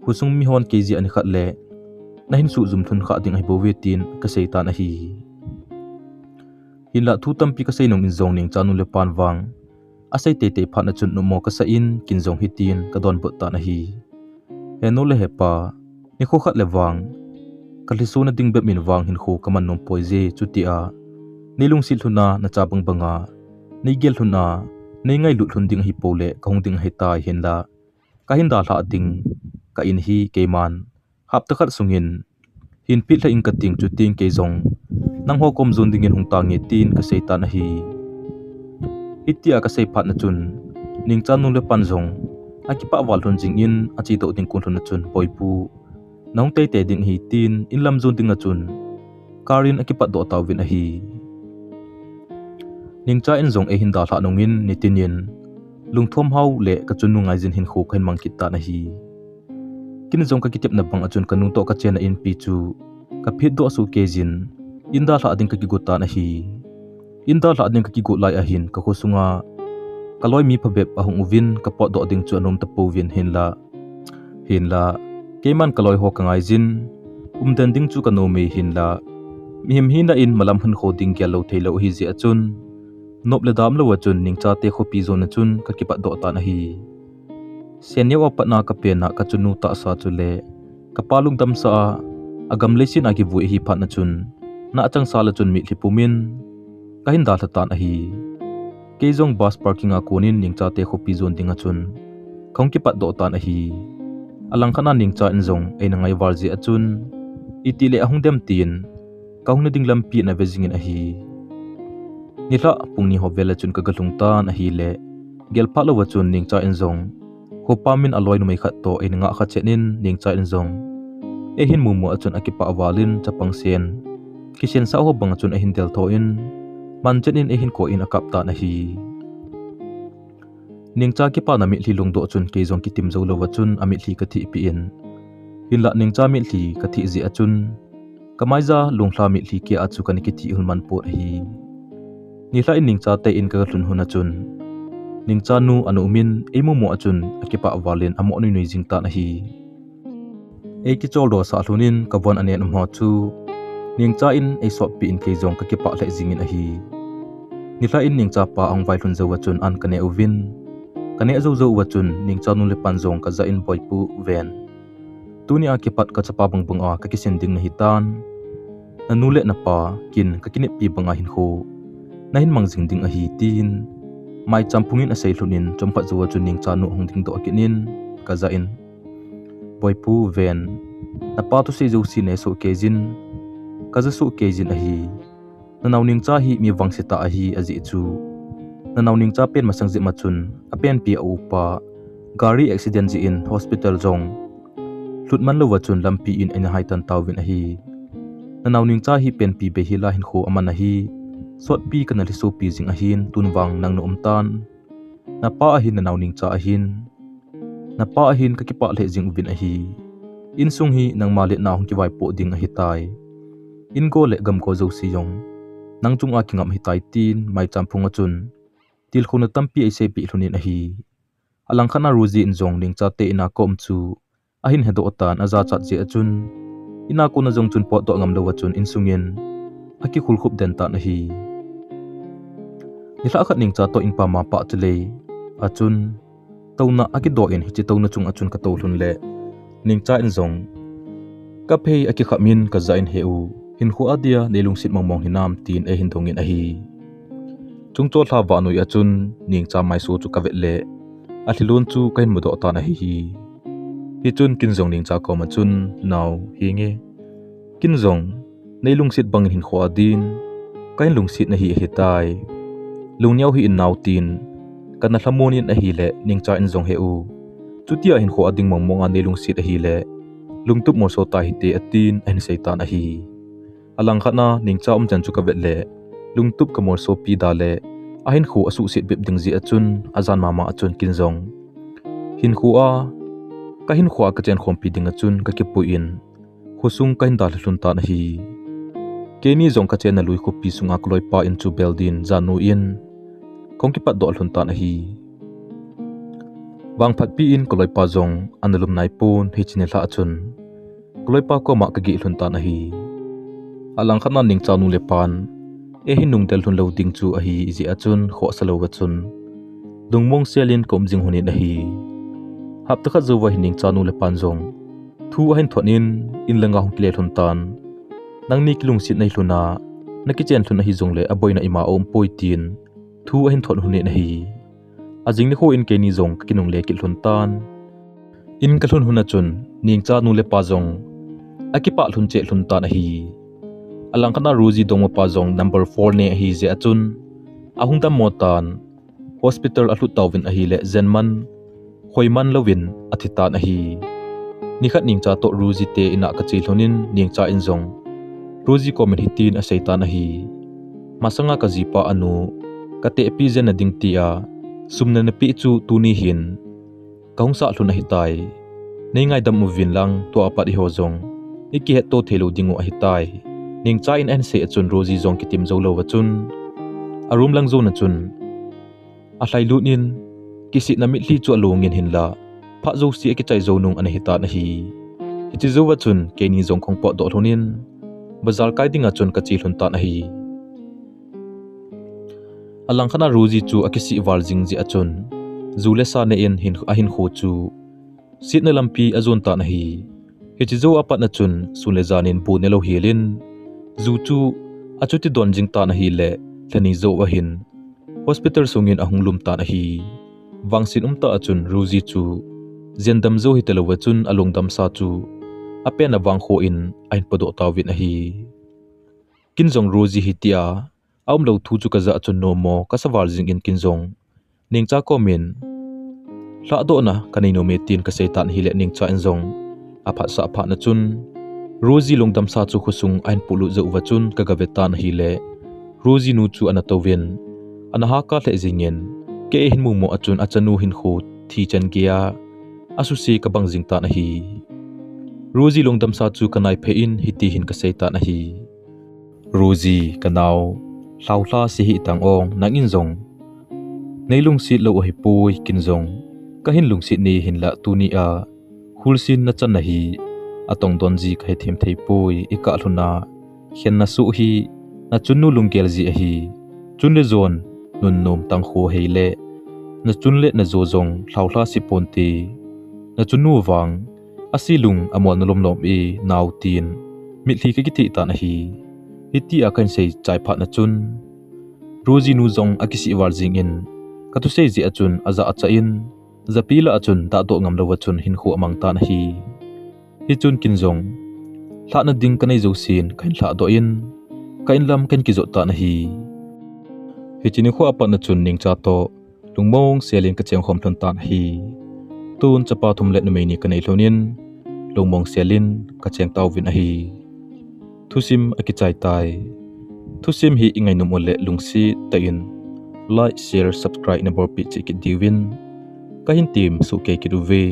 Khosung mihon kei jeh a nikhat le nahin suhjum lhon kha ding ahibouve, tin kasei tan ahi. Hinla thu tampi kasei nung in jong Ningcha nu le pan vang asei teitei phat na chun numo kasah in kin jong hitin kadonbut tan ahi. Henu le hepa, nikho khat le vang kalhisona ding bep in vang hinkho kaman nom poi je, chutia neilungset lhon a nacha bangbang a neigel lhon a neingailut lhon ding ahipou le kahung ding ahitai, hinla kahin dalhah ding ka in hi keiman hapta khat sungin hin phet lhah ing kating, chuting kei jong nangho kom jon dingin hung tange, tin kasei tan ahi. Hitia kasei phat na chun Ningcha nu le pan jong akipah val lhon jing in achedoh ding kon lhon na chun, Boipu, nahung teitei ding ahi, tin inlam jon ding a chun car in akipatdoh tauvin ahi. Ningcha in jong eihin dalhah nungin nitin in lungthom hao le kachunnu ngaijin hinkho kahin mang kit tan ahi. Kin jong kakitepna bang a chun kanu toh kachenna inpi chu kaphetdoh soh keijin in dalhah ding kakigo tan ahi. In dalhah ding kakigo lai ahin kakho sunga kaloi mi phabep ahung uvin kapotdoh ding chu anom tapouvin hinla Hinla keiman kaloi ho kangaijin umden ding chu kanom e, hinla mihem hina in malam hinkho ding gel lou theilou ahijeh a chun nop le dam louva chun Ningcha te khopi jon a chun kakipatdoh tan ahi. Sen neo a patna kapen a kachunnu tahsa chule kapa lungdamsah a agam leiset a kivui ahi phat na chun nahchangsa le chun mitlhi pumin kahin dalha tan ahi. Kei jong bus parking a konin Ningcha te khopi jon ding a chun kahung kipatdoh tan ahi. Alangkhat a Ningcha in jong eina ngaival jeh a chun itile ahung dem tin kahung na ding lampi in ave jingin ahi. Nilhah pung ni ho vel a chun kaga lhung tan ahile gelphat louva chun Ningcha in jong khopa min aloi numei khat toh eina ngah kha chet in Ningcha in jong eihin mumu a chun akipah val in chapang sen kisensah ho bang a chun ahin deltho in manchen in eihin koi in akap tan ahi. Ningcha kipana mitlhi lungdoh chun kei jong kitim jou louva chun amitlhi kathihpeh in, hinla Ningcha mitlhi kathih jeh a chun kamaija lunglha mitlhi keh a chu kana kithih hul man pon ahi. Nilhah in Ningcha te in kaga lhun lhun a chun Ningcha nu ana um in eimumu a chun akipah val in amo nuinui jing tan ahi. Eikicholdo sah lhon in kavon anen um ho chu Ningcha in eisotpi in kei jong kakipah lheh jingin ahi. Nilhah in Ningcha pa ahung vailhun jouva chun an kaneh uvin, kaneh jou jouva chun Ningcha nu le pan jong kajah in, Boipu ven, tunia kipat kachapa bangbang a kakisin ding nahitan. Nanu le napa kin kakineppi banga hinkho nahin mang jing ding ahi, tin maicham phungin asei lhon in chomkhat jouva chun Ningcha nu ahung dingdoh kit in kajah in, Boipu ven, napa thusei jouse nesoh keijin, kaja soh keijin ahi. Nanao Ningcha hi mi vangse tah ahi, ajeh chu nanao Ningcha pen masang jep ma chun apenpi a upa gari accident jeh in hospital jong lhut man louva chun lampi in eina haitan tauvin ahi. Nanao Ningcha hi penpi beihela hinkho aman ahi, sotpi kana lhisopi jing ahin, tun vang nang na um tan. Napa ahin nanao Ningcha ahin, napa ahin kakipah lheh jing uvin ahi. Insung hi nangma le nahung kivaipoh ding ahitai. Ingo le gamgo jouse jong nang chunga kingam ahitai, tin maicham phunga chun tilkhouna tampi eiseipeh lhonin ahi. Alangkhat a Rosie in jong Ningcha te ina kom chu ahin hedoh tan, ajachat jeh a chun ina kona jong chun potdoh ngam louva chun insungin akikhulkhup den tan ahi. Nilhah khat Ningcha toh inpam a pah chalei a chun touna akidoh in, hiche touna chunga chun katou lhon le Ningcha in jong kaphei akikham in kajah in, He u, hinkho a dia neilungset mongmong hinam, tin eihin dongin ahi. Chungchol lha vannoi a chun Ningcha maiso chu kavet le alhilon chu kahin mudoh tan ahi. Hichun ken jong Ningcha koma chun, Nao, henge, ken jong neilungset bangin hinkho a din kahin lungset nahi ahitai. Lungneo hih in nao, tin kana lhamon in ahile Ningcha in jong, He u, chutia hinkho a ding mongmong a neilungset ahile lungtup molso tahite, atin ahin seitan ahi. Alangkhat a Ningcha umchan chu kavet le lungtup kamolsopi da le ahinkho asuhset bep ding jeh a chun ajan mama a chun ken jong hinkho a, kahinkho a kachenkhompi dinga chun kakipui in khosung kahin dalha lhon tan ahi. Keini jong kachenna lui khopi sunga kaloipa in chu beldin janu in kahung kipatdoh lhon tan ahi. Vangphatpi in kaloipa jong ana lum naipon, hiche nilhah a chun kaloipa koma kageh lhon tan ahi. Alangkhat a Ningcha nu le pan eihin nungdel lhon lou ding chu ahi jeh a chun khohsa louva chun lungmong selin kaum jing lhonin ahi. Hapta khat jouva hin Ningcha nu le pan jong thu ahin thot in, in langa hung kile lhon tan, Nangni kilungset nahi lhon a, nakichen lhon ahi jongle aboina ima aumpoi, tin thu ahin thot lhonin ahi. Ajing nikho in keini jong kakinungle kit lhon tan. In kalhun lhon a chun Ningcha nu le pa jong akipah lhon cheh lhon tan ahi. Alangkhat a Rosie dongmapa jong number four ne ahi jeh a chun ahung dammo tan, hospital alhut tauvin ahile jenman hoiman louvin athi tan ahi. Nikhat Ningcha toh Rosie te ina kache lhonin Ningcha in jong Rosie komin hitin asei tan ahi, Masanga kajipa anu katehpi jenna ding tia sum nanapeh chu tuni hin kahung sah lhon ahitai. Neingaidam uvin lang tua pat eiho jong ikihetto theilou dingu ahitai. Ningcha in ahin sei a chun Rosie jong kitim jou louva chun aroom lang jona chun alhailut in kisihna mitlhi chu alongin hinla phat jouse akichai jou nung ana hitan ahi. Hiche jouva chun keini jong kahung potdoh lhonin bazar kai dinga chun kache lhon tan ahi. Alangkhat a Rosie chu akisih val jing jeh a chun ju le sa nei in hin, ahinkho chu setna lampi ajon tan ahi. Hiche jou a pat a chun sun le jan in bu nelou helin ju chu achuti don jing tan ahile lhani jou ahin hospital sungin ahung lum tan ahi. Vangset umtah a chun Rosie chu jendam jou hitalouva chun alungdamsa chu apen a vangkho in ahin podoh tauvin ahi. Ken jong Rosie hitia aumlou thu chu kajah a chun nommo kasa val jingin ken jong Ningcha komin lhahdohna kanei nome tin kasei tan ahile Ningcha in jong aphatsah phat a chun Rosie lungdamsa chu khosung ahin polut jouva chun kagave tan ahile Rosie nu chu ana touvin ana haka lheh jengin kei eihin mumo a chun achanu hinkho thi chan geiya asuse kabang jing tan ahi. Rosie lungdamsa chu kanaiphei in hiti hin kasei tan ahi, Rosie kanao, lhaolha se hih tang o, nangin jong neilungset lou ahipoi, ken jong kahin lungset ne hinla tunia kholsen nachanna hi atongdon ji kahethem theipoi, ikah lhona khenna soh hi nachunnu lunggel jeh ahi. Chun le jon nunnom tangkho hile nachun le najo jong lhaolha se ponte, nachunnu vang ase lung amolna lomlom e nao, tin mitlhi kakitheh tan ahi. Hitia kahin sei chai phat a chun Rosie nu jong akisih val jingin kathusei jeh a chun ajah achah in japi lah a chun dahdoh ngam louva chun hinkho amang tan ahi. Hichun ken jong lhahna ding kanei jousen kahin lhahdoh in ka inlam kahin kijot tan ahi. Hiche nikho a pat a chun Ningcha toh lungmong selin kachengkhom lhon tan ahi. Tun chapa thum le numei ni kanei lhonin lungmong selin kacheng tauvin ahi. Thusim akichai tai. Thusim hi ingainom uleh lungset tah in like, share, subscribe nabolpeh cheh kit diuvin kahin temsoh kei kit uve.